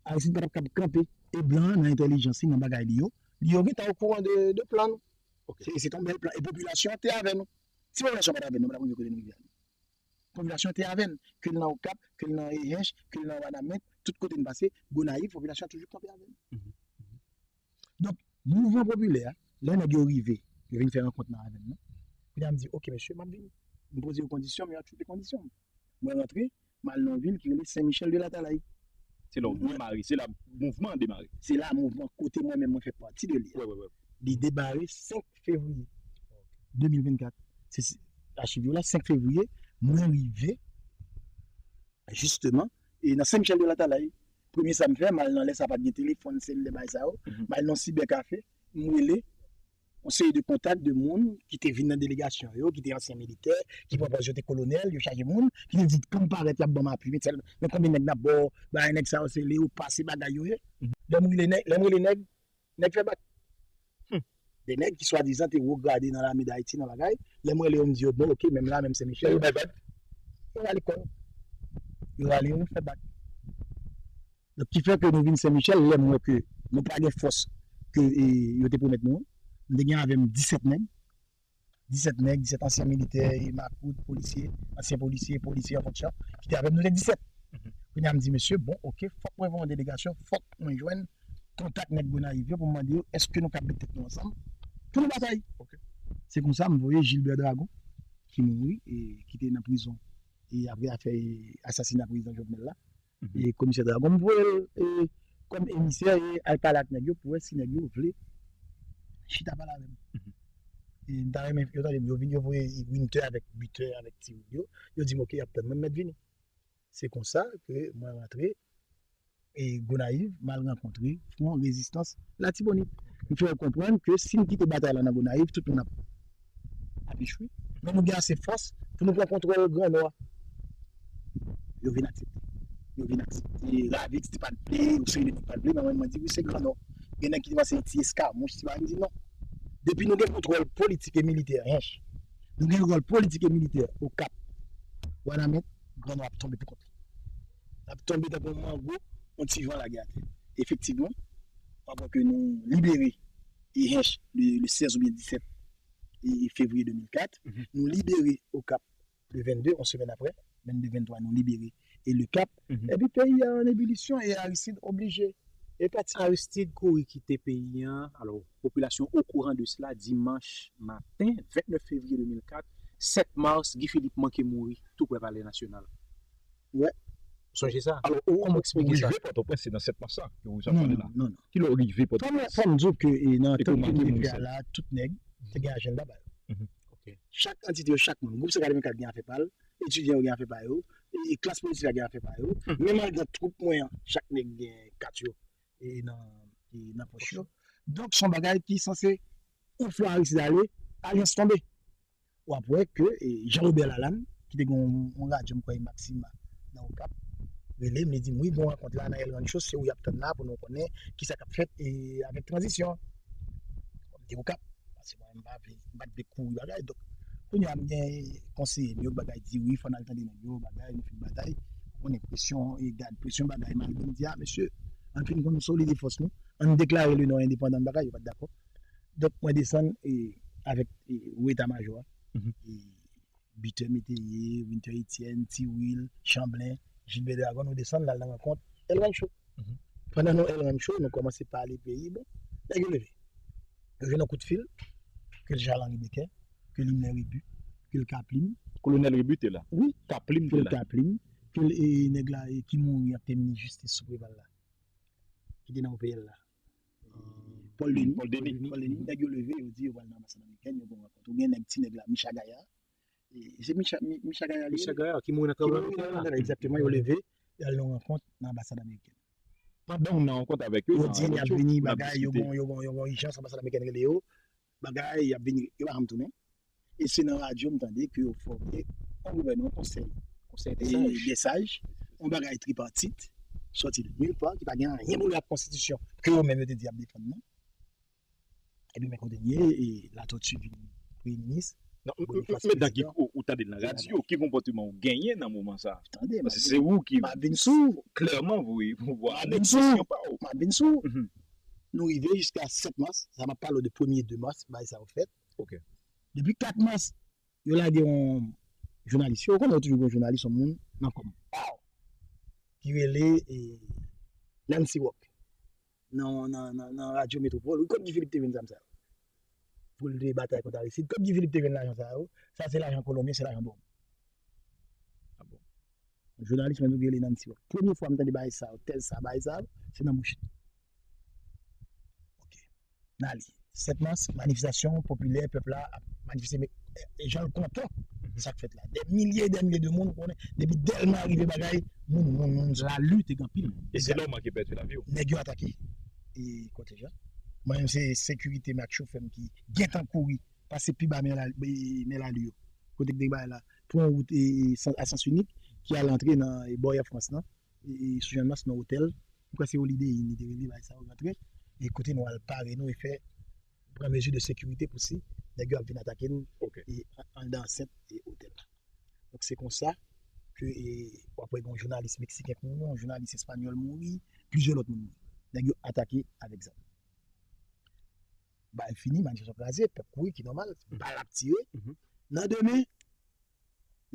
Aristide pa t ap kab kanpe, e blan an nan entèlijans li, nan bagay li yo, li yo gentan okouran de, de plan nou. Se, se t yon bèl plan, e popilasyon an te avè nou. Si popilasyon pa t avè nou, nou pa t ap rive kote nou rive a. Popilasyon an te avè n, ke l nan Okap, ke l nan Ehench, ke l nan Wanament, tout kote n pase, Gonayiv, popilasyon an toujou kanpe avè n. Donk, mouvman popilè a, lè nèg yo rive, yo vin fè rankont nan avè n nan, kounye a m di, oke, mesye, m ap vini. M poze yo kondisyon m, yo aksepte kondisyon m. Mwen rantre, m al nan yon vil ki rele Sen Michèl de Latalay. Se la w demare, se la mouvman an demare. Se la mouvman kote mwen menm mwen fè pati de li a. Li demare senk fevriye de mil vennkat. Se, se achiv yo la, senk fevriye, mwen rive, jisteman, e nan Sen Michèl de Latalay. Premye sa m fè, m al nan lè sa pa t gen telefòn, selilè, bagay sa yo. M al nan sibè kafe, m rele yon seri de kontak de moun ki te vin nan delegasyon yo, ki te ansyen militè, ki pran pòz yo te kolonèl, yo chaje moun, ki te di, kan m parèt, y ap ban m apui, men sèl, men konbyen nèg n ap ba w, bagay nèg sa yo, se Leopa, se bagay yo ye. Lè m rele nèg, lè m rele nèg, nèg fè bak. De nèg ki swadizan te wo grade nan lame Dayiti, nan bagay, lè m rele yo, m di yo, bon, oke, menm la, menm Sen Michèl, yo rale kò yo. Yo rale yo fè bak. Donk, ki fè ke nou vin Sen Michèl, lè m wè ke nou pa gen fòs ke, e, yo te pwomèt nou an. M te gen avè m disèt nèg. Disèt nèg, disèt ansyen militè, e, makout, polisye, ansyen polisye, polisye an fonksyon, ki te avè m, nou te disèt. Kounye a, m di, mesye, bon, oke, fòk mwen voye yon delegasyon, fòk mwen jwenn kontak nèg Gonayiv yo pou m mande yo, èske nou kab met tèt nou ansanm pou nou batay? Se konsa, m voye Gilbert Dragon, ki mouri, e ki te nan prizon, e apre afè, e, asasina prezidan Jovenel la. E komisè Dragon, m voye l, e, kòm emisè, e al pale ak nèg yo pou wè si nèg yo vle chita pale avè m. E m ta renmen yo tande m, yo vin, yo voye Winter avèk Bitè, avèk Ti Wood yo. Yo di m, oke, y ap tann mwen, m mèt vini. Se konsa ke mwen rantre, e, Gonayiv, m al rankontre Fwon Rezistans Latibonit. M fè yo konprann ke si n kite batay la nan Gonayiv, tout moun ap, ap echwe. Men nou gen ase fòs pou nou pran kontwòl Gran Nò a. Yo vin aksepte. Yo vin aksepte. Ravix te pa t vle, yon seri de nèg pa t vle, men mwen, mwen di, wi, se Gran Nò. Gen nèg ki te panse yon ti eskamouch, ti bagay, m di non. Depi nou gen kontwòl politik e militè, Hench, nou gen kontwòl politik e militè Okap, Wanament, Gran Nò ap tonbe pou kont li. L ap tonbe tankou yon mango, yon ti van lage atè. Efektivman, pandan ke nou libere e Hench le, le sèz oubyen disèt e, e fevriye de mil kat, nou libere Okap le vennde, yon semèn apre, vennde, venntwa, nou libere e Lekap. Epi peyi a an ebilisyon e Aristide oblije Epa ti Aristide kouri kite peyi an. Alò, popilasyon okouran de sila, dimanch maten, vennèf fevriye de mil kat, sèt mas, Guy Philippe manke mouri tou prè Palè Nasyonal. Wi. Ou sonje sa? Alò, ou, kòman ou eksplike sa? Rive Pòtoprens, se nan sèt mas la ke ou ap pale la. Non, non, non. Kilè ou rive Pòtoprens? Fò m di w ke e nan tan ke m te fè a la, tout nèg te gen ajanda pa yo. Chak antite yo, chak moun, gwoup san katrevenkat gen afè pa l, etidyan yo gen afè pa yo, e klas politik la gen afè pa yo. Menm anndan twoup mwen an, chak nèg gen kat yo e nan, e nan pòch yo. Donk, se yon bagay ki sanse, yon fwa Aristide ale, alyans tonbe. W ap wè ke e, Jean Robert Lalanne, ki te gen yon, yon radyo, m kwè, Maxima, nan Okap, rele m, li di m, "Wi, gen yon rankont la nan El Rancho, se ou y ap tann la pou nou konnen ki sa k ap fèt e, avèk tranzisyon an." M te Okap, paske mwen, m pa vle, m pa t vle kouri bagay. Donk, kounye a, m gen konseye m yo, bagay di, "Wi, fò n al tande nèg yo, bagay, nou fin batay." Ou konnen presyon, e gad, presyon bagay, malgre m di, "A, mesye, ann fin konn solide fòs nou, ann deklare le Nò endepandan," bagay, yo pa t dakò. Donk, mwen desann e, avèk e, wo eta majò a. E, Bitè Métayer, Winter Etienne, Ti Wil, Chanblen, Gilbert Dragon, nou desann, n al nan rankont El Rancho. Pandan nou El Rancho, nou kòmanse pale peyi, bon, nèg yo leve. Yo jwenn yon kout fil, ke l Charles Henri Becker, ke l Himmler Rebu, ke l Kaplim. Kolonèl Rebu te la? Wi. Kaplim te la? Ke l Kaplim, ke l, e, nèg la, e, ki mouri an temni jistis sou Preval la. Ki te nan O P L la. Paul Denis. Paul Denis. Paul Denis, nèg yo leve, yo di yo pral nan anbasad amerikèn, yo gon rankont. Ou gen nèg, ti nèg la, Micha Gaya. E, se Micha, Mi-, Micha Gaya li ye? Micha Gaya, ki mouri nan tranblemanntè a. Egzakteman, yo leve, y al nan rankont nan anbasad amerikèn. Pandan w nan rankont avèk yo, yo di y ap vini, bagay, yo gon, yo gon, yo gon ijans, anbasad amerikèn rele yo, bagay, y ap vini, yo pa janm tounen. E se nan radyo m tande ke yo fòme yon gouvènman, konsèy, konsèy de saj, yon bagay tripatit, sòti de nil pa, ki pa gen anyen pou wè ak konstitisyon ke yo menm yo te di y ap defann nan. Epi men kote n ye, e Latortue vin premye minis. Non, m- m- Boniface men dan ki prezidan. Ou, ou tande l nan radyo, ki konpòteman ou genyen nan moman sa? Tande, paske se ou ki m ap vin sou, klèman voye pouvwa a nan kesyon pa ou. M ap vin sou. Nou rive jiska sèt mas, sa m ap pale w de premye de mas, bagay sa yo fèt. Depi kat mas, yo lage yon jounalis. Yo konnen yo toujou gen jounalis, yon moun nan kòm. Ki rele e, Nancy Rock. Nan, nan, nan, nan Radyo Metropole. Wi, kot Guy Philippe te jwenn zam sa yo? Pou l te batay kont Aristide. Kot Guy Philippe te jwenn lajan sa yo? Sa se lajan Kolonbyen, se lajan dwòg. Yon jounalis mwen tou ki rele Nancy Rock. Premye fwa m tande bagay sa yo, tèz sa, bagay sa yo, se nan bouch li. Ok. N ale. Sèt mas, manifestasyon popilè, pèp la ap manifeste, men, e, jan l kontan sa k fèt la. Dè milye, dè milye de moun, ou konnen, depi Dèlma rive bagay, moun, moun, moun, lari te gen anpil moun. E se la w manke pèdi lavi w. Nèg yo atake e, kòtèj la. Mwen menm se sekirite m ak chofè m ki gentan kouri pase pi ba men la, e, men lari yo. Kote k te bagay la, pran wout e, e, sans- a sans inik ki al antre nan e, bò Air France nan, e, e, sou Jannmas nan otèl. M kwè se Holiday Inn li te rele, bagay sa yo rantre. E kote nou al pare nou e fè pran mezi de sekirite pou si nèg yo ap vin atake n e, an- anndan ansent e, otèl la. Donk se konsa ke e, w ap wè gen yon jounalis meksiken k mouri, yon jounalis espanyòl mouri, plizyè lòt moun mouri. Nèg yo atake avèk zam. Bal fini, manifestasyon kraze, pèp kouri, ki nòmal, bal ap tire. Nan demen,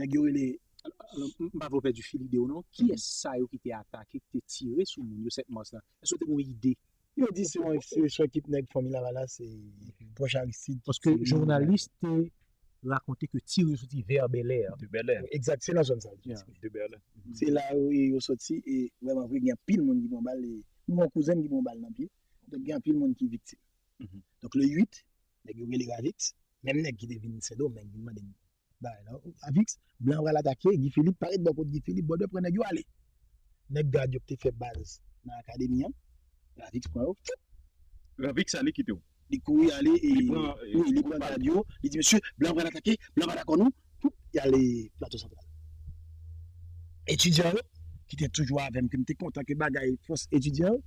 nèg yo rele. Alò, m- m pa vle w pèdi fil ide w non. Kiyès sa yo ki te atake, ki te tire sou moun yo sèt mas la? Èske w te gen yon ide? Yo di se yon, se, se yon ekip nèg Fanmi Lavalas, se pwòch Aristide. Paske jounalis te rakonte ke tir yo soti vè Bèlè. De Bèlè. Egzak, se nan zòn sa. De Bèlè. Se la yo, yo soti e vrèman vre, gen anpil moun ki pran bal. E, mwen gen yon kouzen m ki pran bal nan pye. Donk, gen anpil moun ki viktim. Donk, le uit, nèg yo rele Ravix, menm nèg ki te vin Sendomeng, vin mande m bagay la. Ravix, blan pral atake, Guy Philippe, parèt bò kot Guy Philippe, bò dwèt pran nèg yo ale. Nèg gad yo ki te fè baz nan akademi an, Ravix pran yo. Ravix ale kite w. Li kouri ale e, wi, li pran gad yo, li di, "Mesye, blan pral atake, blan pa dakò nou." Poup, y ale Plato Santral. Etidyan yo, ki te toujou avè m, ke m te kontan ke bagay fòs etidyan yo,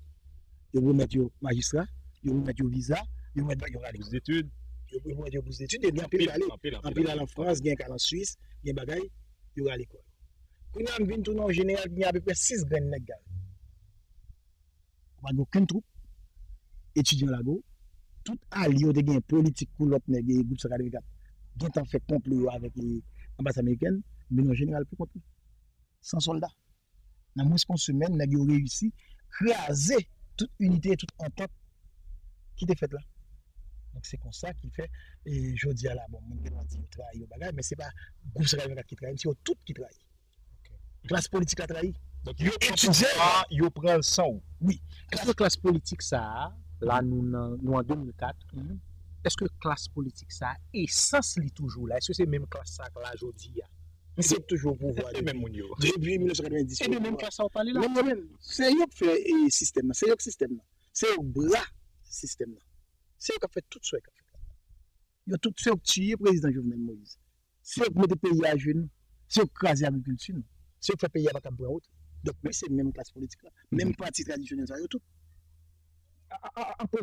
yo remèt yo majistra, yo remèt yo viza, yo remèt yo rale. Bous detid. Yo, yo remèt yo bous detid, e gen anpil k ale. Anpil, anpil, anpil ale an Frans, gen k al an Swis, gen bagay, yo rale kò yo. Kounye a, m vin tounen yon jeneral ki gen apeprè sis grenn nèg gare. Ou pa gen okenn twoup, etidyan lage w. Tout alye yo te gen politik kou lòt nèg e gwoup san katrevenkat gentan fè konplo yo avèk e anbasad amerikèn, m vin yon jeneral pou kont mwen. San sòlda. Nan mwens ke yon semèn, nèg yo reyisi kraze tout inite, tout antant ki te fèt la. Donk se konsa ki fè, e, jodi a la, bon, moun gen dwa di yo trayi yon bagay, men se pa gwoup senkantvennkat ki trayi m, se yo tout ki trayi. Klas politik la trayi. Yo pran pouvwa, yo pran l san ou. Wi. Èske klas politik sa a, la nou nan nou an de mil kat, èske klas politik sa a, esans li toujou la? Èske se menm klas sa a k la jodi a? Se toujou pouvwa. E menm moun yo. Depi mil nèf san katrevenndis. E de menm klas sa ou pale la? Non, non, men se yo k fè, e, sistèm nan. Se yo k sistèm nan. Se yo k bra sistèm nan. Se yo k ap fè tout sa yo k ap fèt la. Yo tout, se yo k tiye prezidan Jovenel Moïse. Se yo k mete peyi a ajenou. Se yo k kraze agrikilti nou. Se yo k fè peyi a pa kab pran wout. Donk wi, se menm klas politik la. Menm pati tradisyonèl sa yo tout. Anpil.